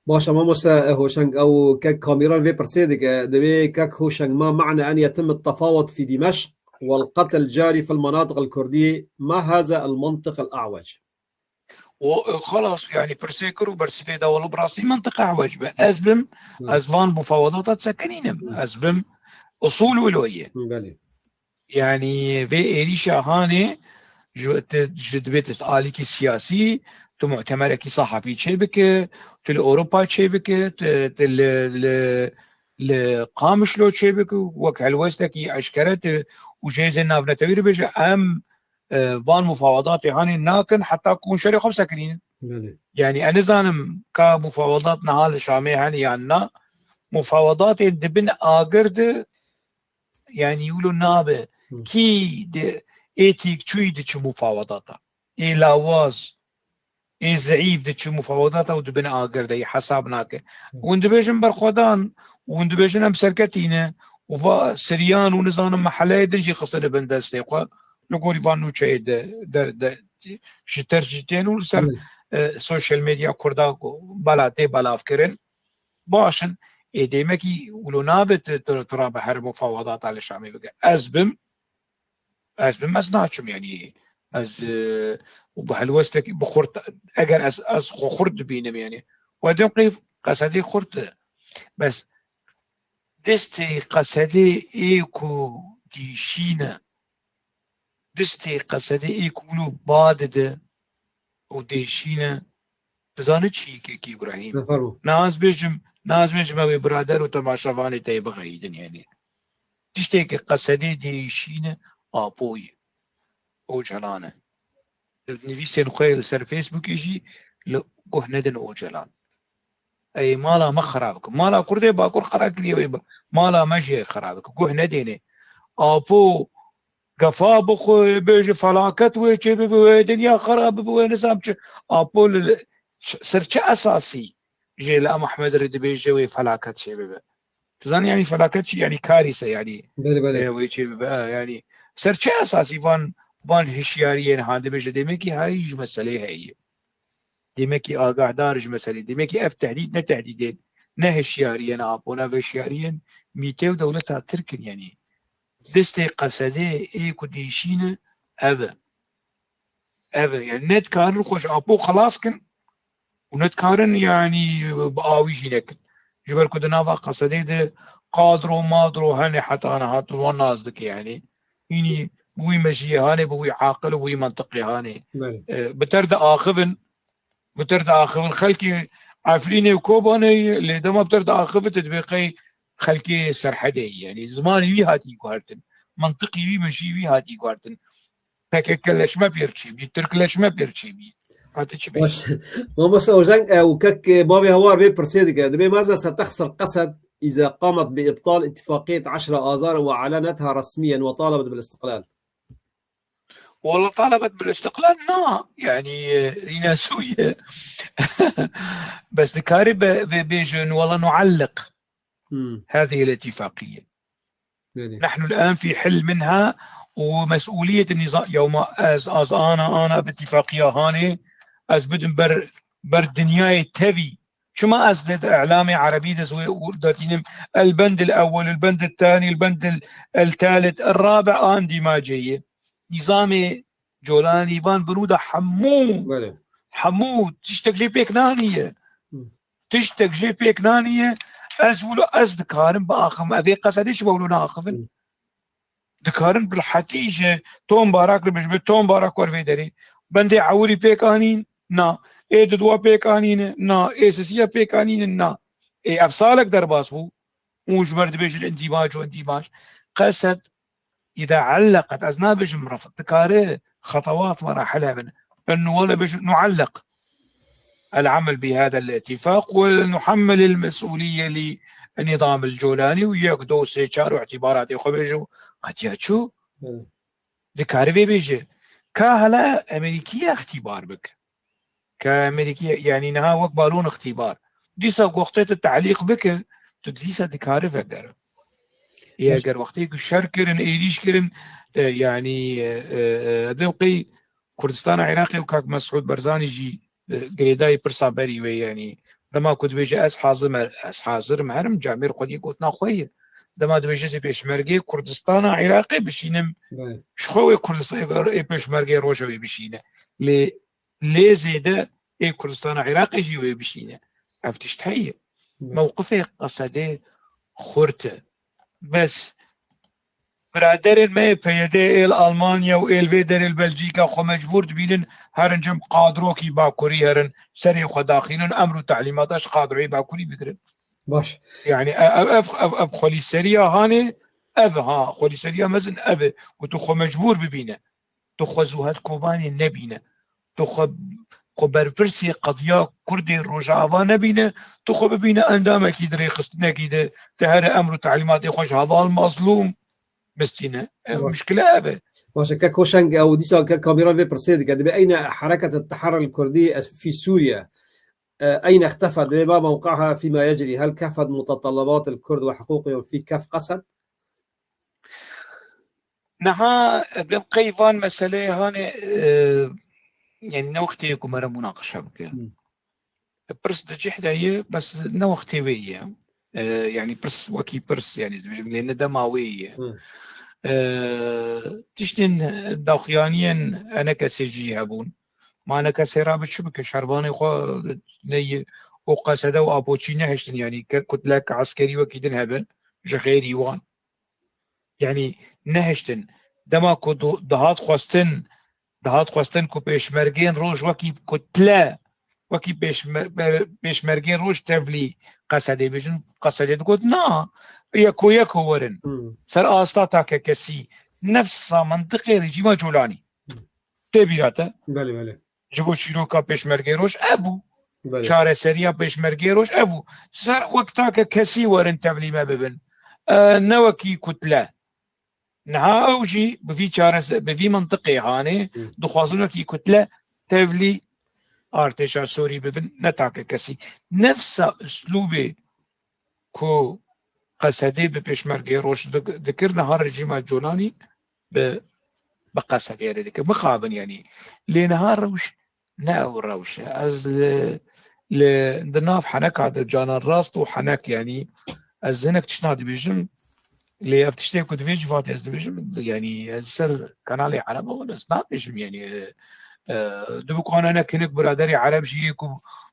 Baş, mamoste, e, Hoşeng, ew kek Kamîran vê pirsê dike, divê kek Hoşeng, ما معنى أن يتم التفاوض في دمشق والقتل جاري في المناطق الكردية؟ ما هذا المنطق الأعوج؟ û, e, xelas, yanî pirsê kir û bersivê da, wela bi rastî mentiqa hewec be. Ez bim, Hı. ez van mufawedata disekinînim. Hı. Ez bim, usul wilo ye. Hı, belê. Yanî vê êrîşa hanê ji, tu, ji dibê tu alîkî siyasî, tu muhtemerekî sahafî çêbike, tu li Ewropa çêbike, tu, tu li, li, li Qamişlo çêbike, wek helwestekî eşkere tu û ji hêzên navnetewî re bêje, em e, van mufawedatê hanê nakin heta ku hûn şerê xwe bisekinînin. Belê. Yanî, ez nizanim ka mufawedat niha li Şamê hene yan na. Mufawedatê di bin agir de, yanî, wilo nabe. Hı. Kî di êtîk çûyî diçi mufawedata. Ê lawaz, ê zeîf diçi mufawedata û di bin agir de yî hesab nake. Hı. Hûn dibêjin berxwedan, hûn dibêjin em serketî ne, û va siriyan û nizanim meheleyê din jî xistine bin destê xwe. Li gorî van nûçeyê de, de, de, ji tercîh tên û li ser, Hı. e, sosyal medya Kurda bela tê belavkirin. Baş in, ê demekî wilo nabe tu, tu, tu rabe her mufawedata li Şamê bike. Ez bim, ez bim, ez naçim, yanî ez, e, û bi helwestekî bi xurt, eger ez, ez xwe xurt dibînim, yanî. We din qeyf Qesedê xurt e. Bes destê Qesedê ê ku dîşîne, destê Qesedê ê ku wilo ba dide û dêşîne, dizane çi yekekî Îbrahîm? Ne, fermo. Na ez bêjim, na ez bêjim ew ê birader û temaşevanê te yê bixeyîdin, yanî. Tiştê ke Qesedê dêşîne, Apo ye. Nivîsên xwe li ser Facebookê jî li guh nedin Ocalan. Ey mala me xera bikin. Mala Kurdê Bakur xera kiriye wê bi. Mala me jî xera bikin. Guh nedêne. Apo gefa bixwe, bêje felaket wê çê bibe, wê dinya xera bibe, wê nizam çi. Apo li, li, ser çi esasî jê li Amehmed re dibêje wê felaket çê bibe? Tu zanî, yanî felaket çi? Yanî karîse, yanî, Belê, belê. e, wê çê bibe, e, yanî ser çi esasî van, van hişyariyên ha dibêje? Demekî hayî ji meseleyê heye. Demekî agahdar ji meselê. Demekî ev tehdîd ne tehdîdên, ne hişyariyên Apo, ne hişyariyên Mîtê û dewleta Tirk in, yanî. Destê Qesedê ê ku dîşîne ev e. Ev e. Yanî ne dikarin xwe ji Apo xelas kin û ne dikarin, yanî, bi awî jî nekin. Ji ber ku di nava Qesedê de qadro madro hene heta niha tu wan nas dike, yanî. Hînî bi wî mejiyê hanê, bi wî aqil û bi wî mentiqê hanê. Belê. E, bi ter diaxivin, bi ter diaxivin. Xelkê Efrînê û Kobanê, lê dema bi ter diaxivin, tu dibê qey xelkê Serhedê ye. Yanî zimanê wî hatî guhertin. Mentiqî wî, mejiyê wî hatî guhertin. P K K leşme pêr çêbî, Tirk leşme pêr çêbî. Hate çi bê? Baş. Mamosta Ozan, e, û kek, e, bavê hawar vê pirsê dike. Dibê ماذا ستخسر قسد إذا قامت بإبطال اتفاقية عشرة آذار وأعلنتها رسميا وطالبت بالاستقلال؟ والله طالبت بالاستقلال، na, yanî, e, yine Sûriye. Bes dikarî be, be, bêjin, والله نعلق Hmm. هذه الاتفاقية. Belê. نحن الآن في حل منها ومسؤولية النظام. Yewma ez, ez ana, ana bi tifaqîya hanê, ez bidim ber, ber dinyayê tevî. Çima ez li îlamê erebî de ez wê û datînim, البند الأول، البند الثاني، البند ال-، الثالث، الرابع, a endîmacê ye. Nîzamê Colanî van binû de hemû, Belê. hemû tiştek jê pêk naniye. Hı. Tiştek jê pêk naniye. Ez wilo, ez dikarim biaxivim. Evê Qesedê çi wilo naxivin? Hı. Dikarin bi rehetî ji Tom Barak re bijî, Tom Barak wer vê derê. Bendê ewilî pêk anîn? Na. Ê dudwa pêk anîne? Na. Ê sisiya pêk anîne? Na. Ê ev salek derbas bû. Û ji ber dibêjin îndîmac û îndîmac. Qesed, îda elleqet, ez nabêjim rifd, dikare xetewat merahile bin. Ennu wele bêjin nuelleq العمل بهذا الاتفاق ونحمل المسؤولية للنظام الجولاني û yek, do, sê, çar û îtîbaratê xwe bêje û qetiya çû. Hı. Dikare vê bêje. Ka hele Amerîkî îtîbar bike. Ka Amerîkî, yanî niha wek balon îtîbar. Dîsa wextê tu tehlîq bike, tu dîsa dikare vegere. Ê Baş. eger wextê ku şer kirin, êrîş kirin, e, yanî, e, e, e, ev qey Kurdistana Iraqê û kak Mesûd Barzanî jî, e, girêdayî pirsa berî wê, yanî dema ku dibêje ez hazir me, ez hazir im herim, camêr xwedî gotina xwe ye. Dema dibêje ez ê pêşmergê Kurdistana Iraqê bişînim, Belê. ji xwe wê Kurdistan-, ê pêşmergê Rojavayê bişîne. Lê, lê zêde ê Kurdistana Iraqê jî wê bişîne. Ev tişt heye. Belê. Mewqifê Qesedê xurt e. Bes biraderên me yê P Y D ê li Almanya û ê li vê derê li Belcîka xwe mecbûr dibînin herin cem qadrokî Bakurî herin serê xwe daxînin, emr û telîmata ji qadroyê Bakurî bigirin. Baş. Yanî e-, ev, ev, ev, ev xwelîseriya hanê, ev ha, xwelîseriya mezin ev e ku tu xwe mecbûr bibîne. Tu xwe Zuhad Kobanê nebîne. Tu xwe, xwe berpirsê qediya Kurdê Rojava nebîne. Tu xwe bibîne endamekî di rêxistinekî de, di here emr û telîmatê xwe ji heval Mazlûm bistîne. Ev Baş. muşkile ev e. Baş e, kek Hoşeng, ew dîsa kek Kamîran vê pirsê dike. Dibê أين حركة التحرر الكردي في سوريا؟ أين اختفت؟ دبي ما موقعها فيما يجري؟ هل كفت متطلبات الكرد وحقوقهم في كف قسد؟ Niha, e, em qey van meseleyê hanê, e, yanî ne wextê ye ku mere munaqeşe bike. Hmm. Pirs di cih de ye, bes ne wextê wê ye. E, yanî pirs wekî pirs, yanî dibêjim lê ne dema wê ye. Hmm. E, tiştên daxuyaniyên enekesê jî hebûn. Ma enekesê rabe çi bike? Şervanê xwe ne ye û Qesede û Apoçî nehiştin, yanî ke-, kutlek eskerî wekî din hebin, ji xêrî wan. Yanî nehiştin. Dema ku du-, dihat xwestin, dihat xwestin ku pêşmergên roj wekî kutle, wekî pêşme-, be-, pêşmergên roj tevlî Qesedê bêjin, Qesedê digot, na, yeko yeko werin. Hmm. Ser asta takekesî. Nefsa mentiqê rejîma Colanî. Hmm. Tê bîra te? Belê, belê. Ji bo çîroka Pêşmergê Roj ev bû. Belê. Çareseriya Pêşmergê Roj ev bû. Ser wek take kesî werin tevlî me bibin. E, ne wekî kutle. Niha ew jî bi vî çarese-, bi vî mintiqê hanê Hı. dixwazin wekî kutle tevlî artêşa Sûrî bibin, ne take kesî. Nefsa uslûbê ku Qesedê bi Pêşmergê Roj dik-, dikir, niha rejîma Colanî bi, bi Qesedê re dikir. Mixabin, yanî. Lê niha rewş ne ew rewş e. Ez li, li, di nav heneka de, canan rast û henek, yanî, ez hinek tiştna dibêjim, lê ev tiştê ku divê civatê ez dibêjim, yanî, ez ser kanalê Ereba ez nabêjim, yanî, e, e, dibikwane ne kinik biraderê Ereb jî yê ku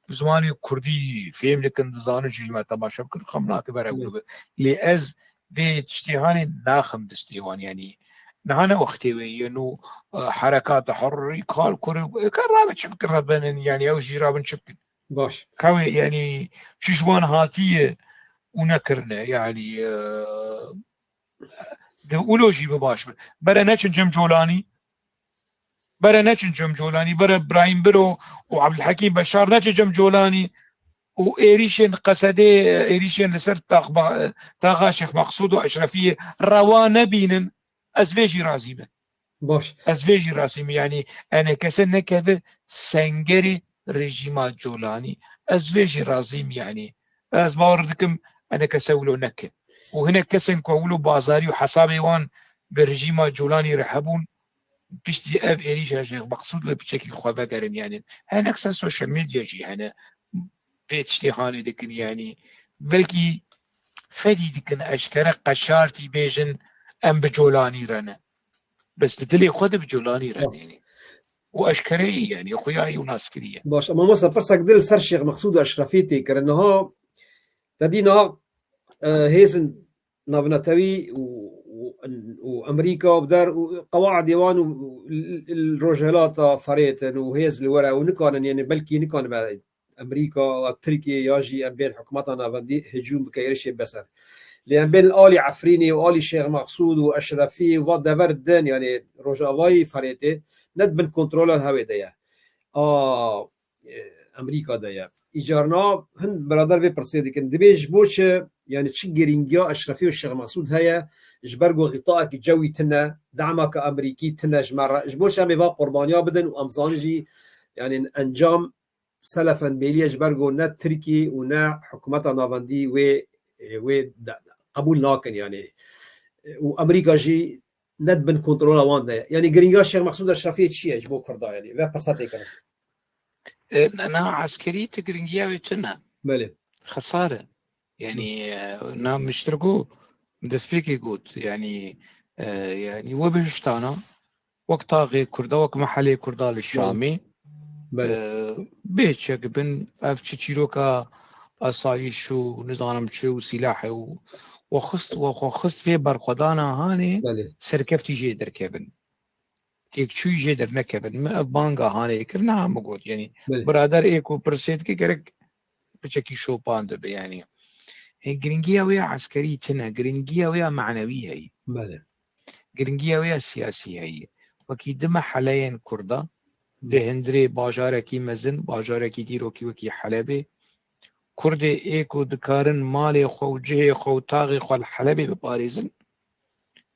bi zimanê Kurdî fêm dikin, dizanin jî me temaşe bikin, xem nake ber ew Hı. Lê ez vê tiştê hanê naxim destê wan, yanî, niha ne wextê wê ye, nû, e, herekata herî kal kure, e, ka rabe çi bikin, rebenin, yanî, ew jî rabin çi bikin. Baş. Ka wê, yanî, çi ji wan hatiye û nekirine, yanî, e, di wilo jî bi baş be. Bere neçin cem Colanî, bere neçin cem Colanî, bere Birahîm Biro û Ebdulhekîm Beşar neçin cem Colanî û êrîşên Qesedê, êrîşên li ser taxba-, taxa Şêx Meqsûd û Eşrefiyê rewa nebînin, ez vê jî razî me. Baş. Ez vê jî razî me, yanî enekese nekeve sengerê rejîma Colanî. Ez vê jî razî me, yanî ez bawer dikim enekese wilo neke. Û hinek kesên ku wilo bazarî û hesabê wan bi rejîma Colanî re hebûn, piştî ev êrîşa Şêx Meqsûd wê piçekî xwe vegerin, yanî. Hinek ser social media jî hene vê tiştê hanê dikin, yanî. Belkî fedî dikin eşkere qeşartî bêjin em bi Colanî re ne. Bes di dilê xwe de bi Colanî re ne, yanî. Û eşkereyî, yanî, xuyayî û naskirî ye. Baş, ama masa pirsek dil ser Şêx Meqsûd Eşrefî tê kirin. Niha, te dî niha, e, hêzin navnetewî û, û, û Amerîka bi der û qewaidê wan û, û l-, l-, Rojhilata Ferêtin û hêz li were û nikanin, yanî belkî nikanin be Amerîka, Tirkiye ya jî em bên hikûmeta navendî hicûm bike, êrişê bike ser. Lê em bên li alî Efrînê û alî Şêx Meqsûd û Eşrefî û va dever din, yanî Rojavayî Ferêtê ne di bin kontrola hewê de ye. A, e, Amerîka de ye. Îcarna hin birader vê pirsê dikin. Dibê ji bo çi, yanî çi girîngiya Eşrefî û Şêx Meqsûd heye, ji ber ku xîtaekî cewî tune, demeke Amerîkî tune ji me re, ji bo çi em ê va qurbaniya bidin û em zanin jî, yanî encam selefen bêliye ji ber ku ne Tirkî û ne hikûmeta navendî wê, wê de, qebûl nakin, yanî. Û Amerîka jî ne di bin kontrola wan de ye. Yanî girîngiya Şêx Meqsûd Eşrefiyê çi ye ji bo Kurda, yanî? Ve pirsa tê kirin. E, na, na eskerî tu girîngiya wê tune. Belê. Xesare. Yanî, e, na miştir ku destpêkê got. Yanî, e, yanî we bihiştana wek taxê Kurda, wek mehelê Kurda li Şamê. Belê. E, bê çek bin, ev çi çîroka asayîş û nizanim çi û sîlahê û we xist, we xwe xist vê berxwedana hanê Belê. serkeftî jê derkevin. Têkçûyî jê dernekevin. Min ev banga hanê kir, niha min got, yanî, Belê. Birader ê ku pirsê dike gerek piçekî şopan dibe, yanî. Hê, girîngiya wê ya eskerî tune, girîngiya wê ya manewî heye. Belê. Girîngiya wê ya siyasî heye. Wekî du meheleyên Kurda, di hundirê bajarekî mezin, bajarekî dîrokî wekî Helebê, Kurdê ê ku dikarin malê xwe û cihê xwe û taxê xwe li Helebê biparêzin,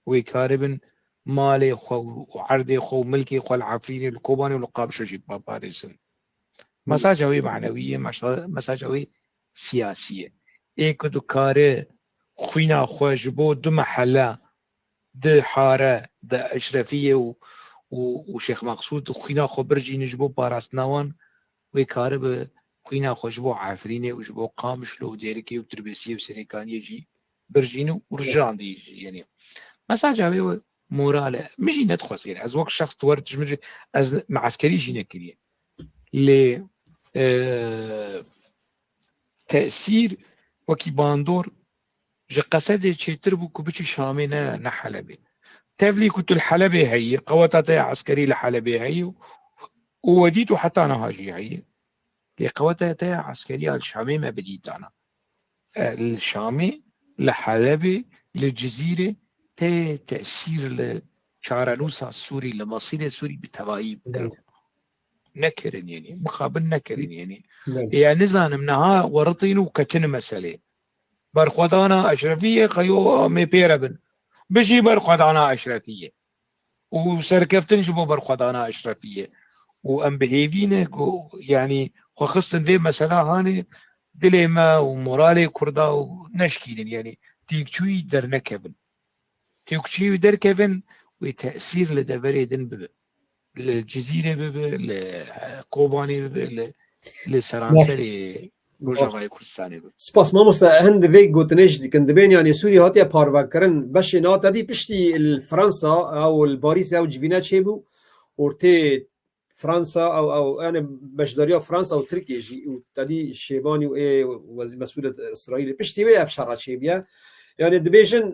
wê karibin malê xwe û erdê xwe û milkê xwe li Efrînê, li Kobanê û li Qamişlo jî biparêzin. Mesaja wê manewî ye, meşa-, mesaja wê siyasî ye. Ê ku dikare xwîna xwe ji bo du mehele, di hare, di Eşrefiyê û, û, û Şêx Meqsûd xwîna xwe birjîne ji bo parastina wan, wê karibe xwîna xwe ji bo Efrînê û ji bo Qamişlo û Dêrikê û Tirbêsiyê û Serêkaniyê jî birjîne û rijandî jî, yanî. Mesaja wê we moral e. Min jî nedixwest, yanî. Ez wek şexs tu wer tijmin jî, ez me eskerî jî nekiriye. Lê, e, tesîr wekî bandor ji Qesedê çêtir bû ku biçî Şamê, ne, ne Helebê. Tevlî ku tu li Helebê heyî, qeweta te ya eskerî li Helebê heyî û, û we dît û heta niha jî heyî. Lê qeweta te ya eskerî ya li Şamê me bidîtana. E, li Şamê, li Helebê, li Cizîrê tê tesîr li çarenûsa Sûrî, li mesîrê Sûrî bi tevayî bikirin. Nekirin, yanî mixabin nekirin, yanî. Ya nizanim niha weritîn û ketin meselê. Berxwedana Eşrefiyê xeyo em ê pê re bin. Bijî berxwedana Eşrefiyê. Û serkeftin ji bo berxwedana Eşrefiyê. Û em bi hêvî ne ku, yanî, xwe xistin vê mesela hanê dilê me û moralê Kurda û neşkînin, yanî, têkçûyî dernekevin. Têkçûyî derkevin, wê tesîr li deverê din bibe. Li Cizîrê bibe, li, e, Kobanê bibe, li, li seranserê Rojavayê Kurdistanê bibe. Spas mamoste, hin di vê gotinê jî dikin. Dibên, yanî, Sûrî hatiye parvekirin. Beşê na tedî piştî li Fransa ew li Parîs ew civîne çêbû. Ortê Fransa ew, ew, yani, beşdariya Fransa û Tirkiyê jî û tedî Şêbanî û ê wezî mesûlê Îsraîlê. Piştî wê ev şera çêbûye. Yani, dibêjin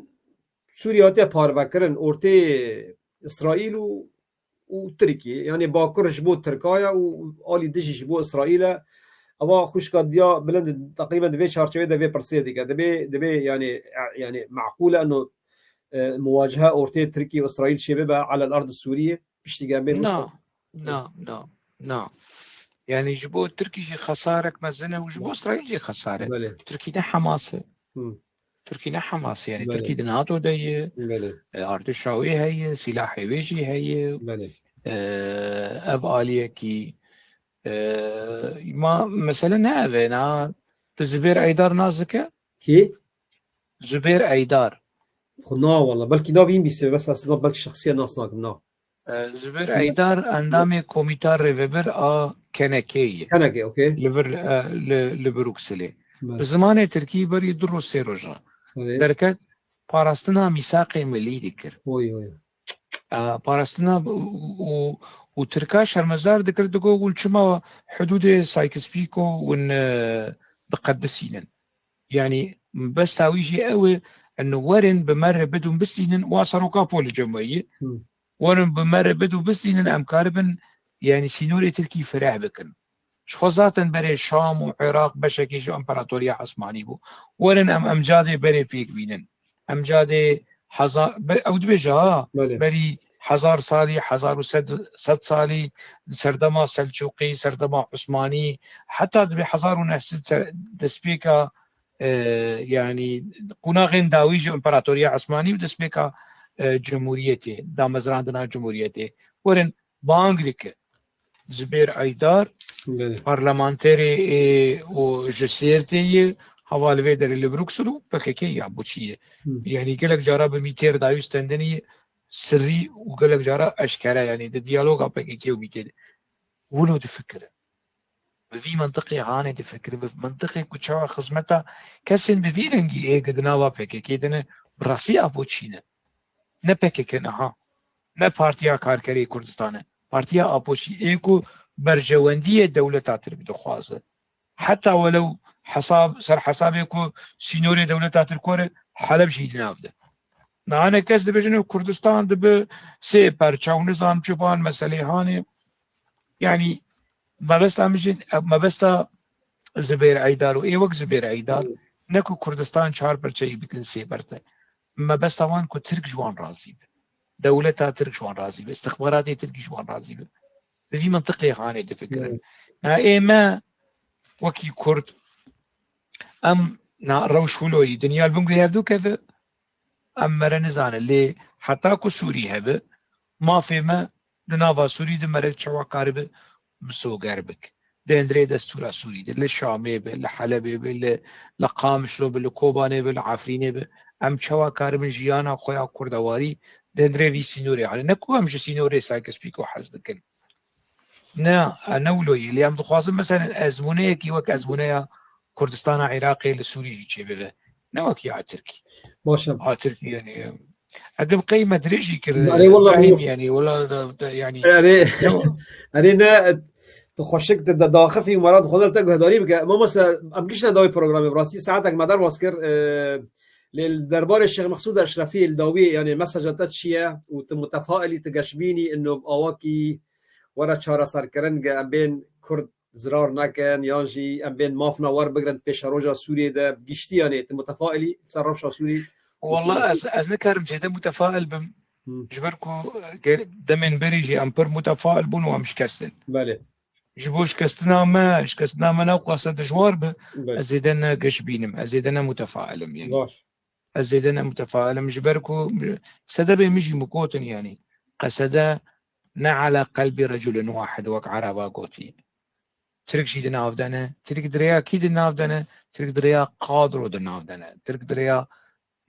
Sûrî hatiye parvekirin. Ortê Îsraîl û û Tirkiyê. Yanî Bakur ji bo Tirka ye û alî dijî ji bo Îsraîl e. Eva xwişka diya bilind teqrîben di vê çarçevê de vê pirsê dike. Dibê, dibê yanî, e, yanî meqûl e eno, e, muwacehe ortê Tirkiyê û Îsraîl çêbibe alel erd Sûriyê. Piştî gem bên Na, na, na, na. Yanî ji bo Tirkî jî xesarek mezin e û ji bo Îsraîl jî xesare. Belê. Tirkî ne Hamas e. Hı. Tirkî ne Hamas e, yanî Belê. Tirkî di NATO de ye, Belê. e, artêşa wê heye, sîlahê wê jî heye. Belê. E, ev aliyekî, e, ma mesele ne ev e, na tu Zubêr Eydar nas dike? Kî? Zubêr Eydar. Xwe na wala, belkî nav în bîse, bes ez nav belkî şexsiye nas nakim, na. E, Zubêr Eydar endamê Komîta Rêvebir a K N K'yê ye. K N K, okey. Li vir, e, li, li Brukselê. Belê. Bi zimanê tirkî berî du roj sê rojan Belê. derket parastina mîsaqê milî dikir. Oy, oy. E, parastina û, û, û Tirka şermezar dikir, digot hûn çima hudûdê Sykes-Picot hûn, e, diqedisînin. Yanî besta wî jî ew e, eno werin bi me re bidûn bistînin, wa seroka polê cemhuriyê. Hı. Werin bi me re bidû bistînin, em karibin, yanî sînorê Tirkî fireh bikin. Ji xwe zaten berê Şam û Iraq beşekî ji Împaratoriya Osmanî bû. Werin em, em cadê berê pêk bînin. Em cadê hezar, be-, ew dibêje ha, Belê. berî hezar salî, hezar û sed, sed salî, serdema Selçûqî, serdema Osmanî, heta dibê hezar û neh sed ser-, destpêka, e, yanî, qunaxên dawî ji Împaratoriya Osmanî û destpêka, e, Cumhuriyetê, damezrandina Cumhuriyetê. Werin bang dike. Zubêr Eydar, Belê. parlamenterê, ê, û ji Sêrtê ye, heval vê derê li Bruksel û P K K ya bo çi ye. Hı. Yanî gelek cara bi mîtêr dayû stendinî sirrî û gelek cara eşkere, yanî di diyaloga P K K û mîtêr de. Wilo difikire. Bi vî mintiqê hanê difikire, bi mintiqê ku çawa xizmeta kesên bi vî rengî ê di nava P K K de ne, bi rastî avo çî ne. Ne P K K niha, ne Partiya Karkerê Kurdistan e. Partiya Apoçî ê ku berjewendiyê dewleta Tirk dixwaze. Heta welew hesab, ser hesabê ku sînorê dewleta Tirk were, Heleb jî di nav de. Nane kes dibêjin Kurdistan dibe sê perçe û nizam çi van meselê hanê. Yanî mebesta min jî, mebesta Zubêr Eydar û ê wek Zubêr Eydar, ne ku Kurdistan çar perçeyî bikin sê berte. Mebesta wan ku Tirk ji wan razî be. Dewleta Tirk ji wan razî be. Istixbaratê Tirkî ji wan razî be. Bi vî mintiqê hanê difikirin. Hmm. Na ê me wekî Kurd, em na rewş wilo yî, dinya li bin guhê hevdû keve, em mere nizane. Lê heta ku Sûrî hebe, mafê me di nava Sûrî de mere çawa karibe misoger bik. Di hundirê destûra Sûrî de, li Şamê be, li Helebê be, li, li Qamişlo be, li Kobanê be, li Efrînê be, em çawa karibin jiyana xwe ya kurdewarî di hundirê vî sînorê hene? Ne ku em ji sînorê Sykes-Picot hez dikin. Ne, e, ne wilo ye. Lê em dixwazin, meselen, ezmûneyekî wek ezmûneya Kurdistana Iraqê li Sûrî jî çêbibe. Ne wek ya Tirkî. Baş e. A Tirkî, yanî, e, edim qey me dirêjî kir, Erê, wela, Brahîm, mamoste. Yanî, wela, da, da, yanî, Erê, ne erê ne, tu xweşik, tu da-, daxifî, mara dixwaze te guhdarî bike. Mamoste, em giştine dawî programê, bi rastî saetek me derbas kir, e, lê li derbarê Şêx Mexsûd Eşrefî, li dawî, yanî, mesaja te çi ye û tu mutefailî, tu geşbînî, ino bi awakî were çareserkirin, ge em bên Kurd zirar nekin, yan jî em bên mafna wer bigrin pêşeroja Sûriyê de, bi giştî, yanî, tu mutefailî ser rewşa Sûrî? Walla ez, ez nikarim jê de mutefail bim. Ji ber ku, e, ger-, demên berê jî em pir mutefail bûn û em şikestin. Belê. Ji bo şikestina me, şikestina me ne qase dijwar bi, Belê. ez zêde ne geş bînim, ez zêde ne mutefail im, yanî. Baş. Ez zêde ne mutefail im, ji ber ku sedebê min jî min gotin, yanî, "Qesede ne ala qelbî reculin wahid", wek Ereba gotî. Tirk jî di nav de ne. Tirk di rêya kî di nav de ne? Tirk di rêya kadro di nav de ne. Tirk di rêya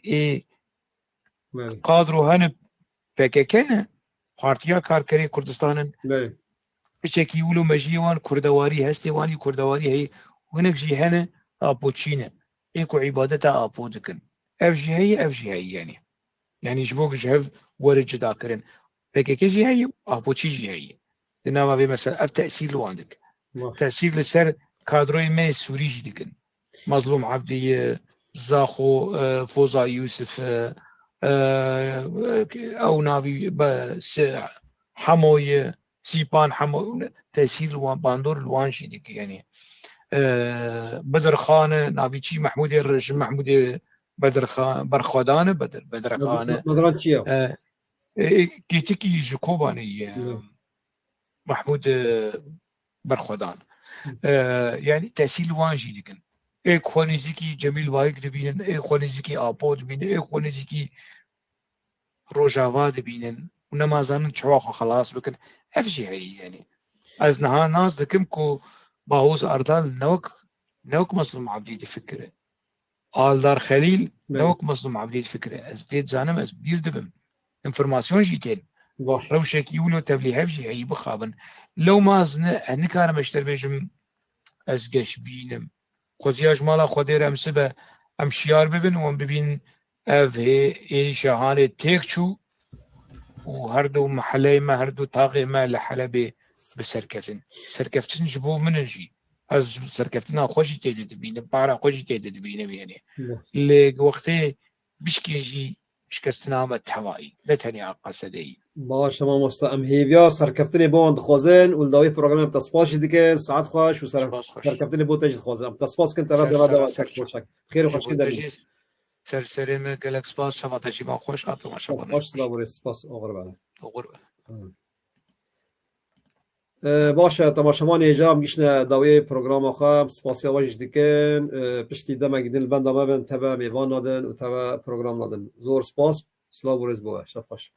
ê Belê. kadro hene P K K ne, Partiya Karkerê Kurdistan in. Belê. Piçekî wilo mejiyê wan kurdewarî, hestê wan jî kurdewarî heye. Hinek jî hene apoçî ne. Ê ku îbadeta apo dikin. Ev jî heye, ev jî heye, yanî. Yanî ji bo ji hev were cuda kirin. P K K jî heye, apoçî jî heye. Di nava vê mesela ev tesîr li wan dikin. Baş. Tesîr li ser kadroyê me yê Sûrî jî dikin. Mazlûm Ebdî, Zaxo, e, Foza Yûsif, e, e, ew navî be, se-, Hemoyê, Sîpan Hemo, tesîr li wan, bandor li wan jî dike, yanî. E, Bedirxan, navî çî, Mehmûdê Rij-, Mehmûdê Bedirxan, Berxwedan e, Bedir-, Bedirxan e. Bedir-, Bedirxan çi ye? E, e, e, kêtikî ji Kobanê ye. Hı. Mehmûd, e, Berxwedan. Hı. E, yanî tesîr li wan jî dikin. Ê xwe nêzîkî Cemîl Bayik dibînin, ê xwe nêzîkî Apo dibînin, ê xwe nêzîkî Rojava dibînin û nema zanin çawa xwe xelas bikin. Ev jî heye, yanî. Ez niha nas dikim ku Bahoz Erdal ne wek, ne wek Mezlûm Ebdî difikire. Aldar Xelîl ne Belê. wek Mezlûm Ebdî difikire. Ez vê dizanim, ez bîr dibim. Înformasyon jî tên. Baş. Rewşekî wilo tevlîhev jî heyî bixabin. Lewma ez ne, ez nikarime ji te bêjim, ez geş bînim. Xweziya ji mala Xwedê re em sibe, em şiyar bibin û em bibînin ev hê êrîşa hanê têk çû û her du meheleyê me, her du taxê me li Helebê bi serkeftin. Serkeftin ji bo min in jî. Ez serkeftina xwe jî tê de dibînim, para xwe jî tê de dibînim, yanî. Baş. Lê wextê bişkê jî şikestina me tevayî, ne tenya Qesedeyî. Baş e mamosta, em hêviya serkeftinê bo wan dixwazin û li dawî programê em te spas jî dikin, saet xweş û ser-, Spas xweş. serkeftinê bo te jî dixwazin. Em te spas dikin, te re Ser, dema ser, dema ser, tek xweş. Xêr û ser, xweşkî te derî. Jî ser serê me gelek spas, çava te jî ma xweş, hato ma şeva Xweş, silav û rêz, spas, oxir be. Oxir be. Hı. E, baş e, temaşevanê hêja em giştine dawiyê programa xwe, em spasiya we jî dikin. E, piştî demek din li benda me bin, teve mêvan nadin û teve program nadin. Zor spas, silav û rêz bo we. Şev xweş.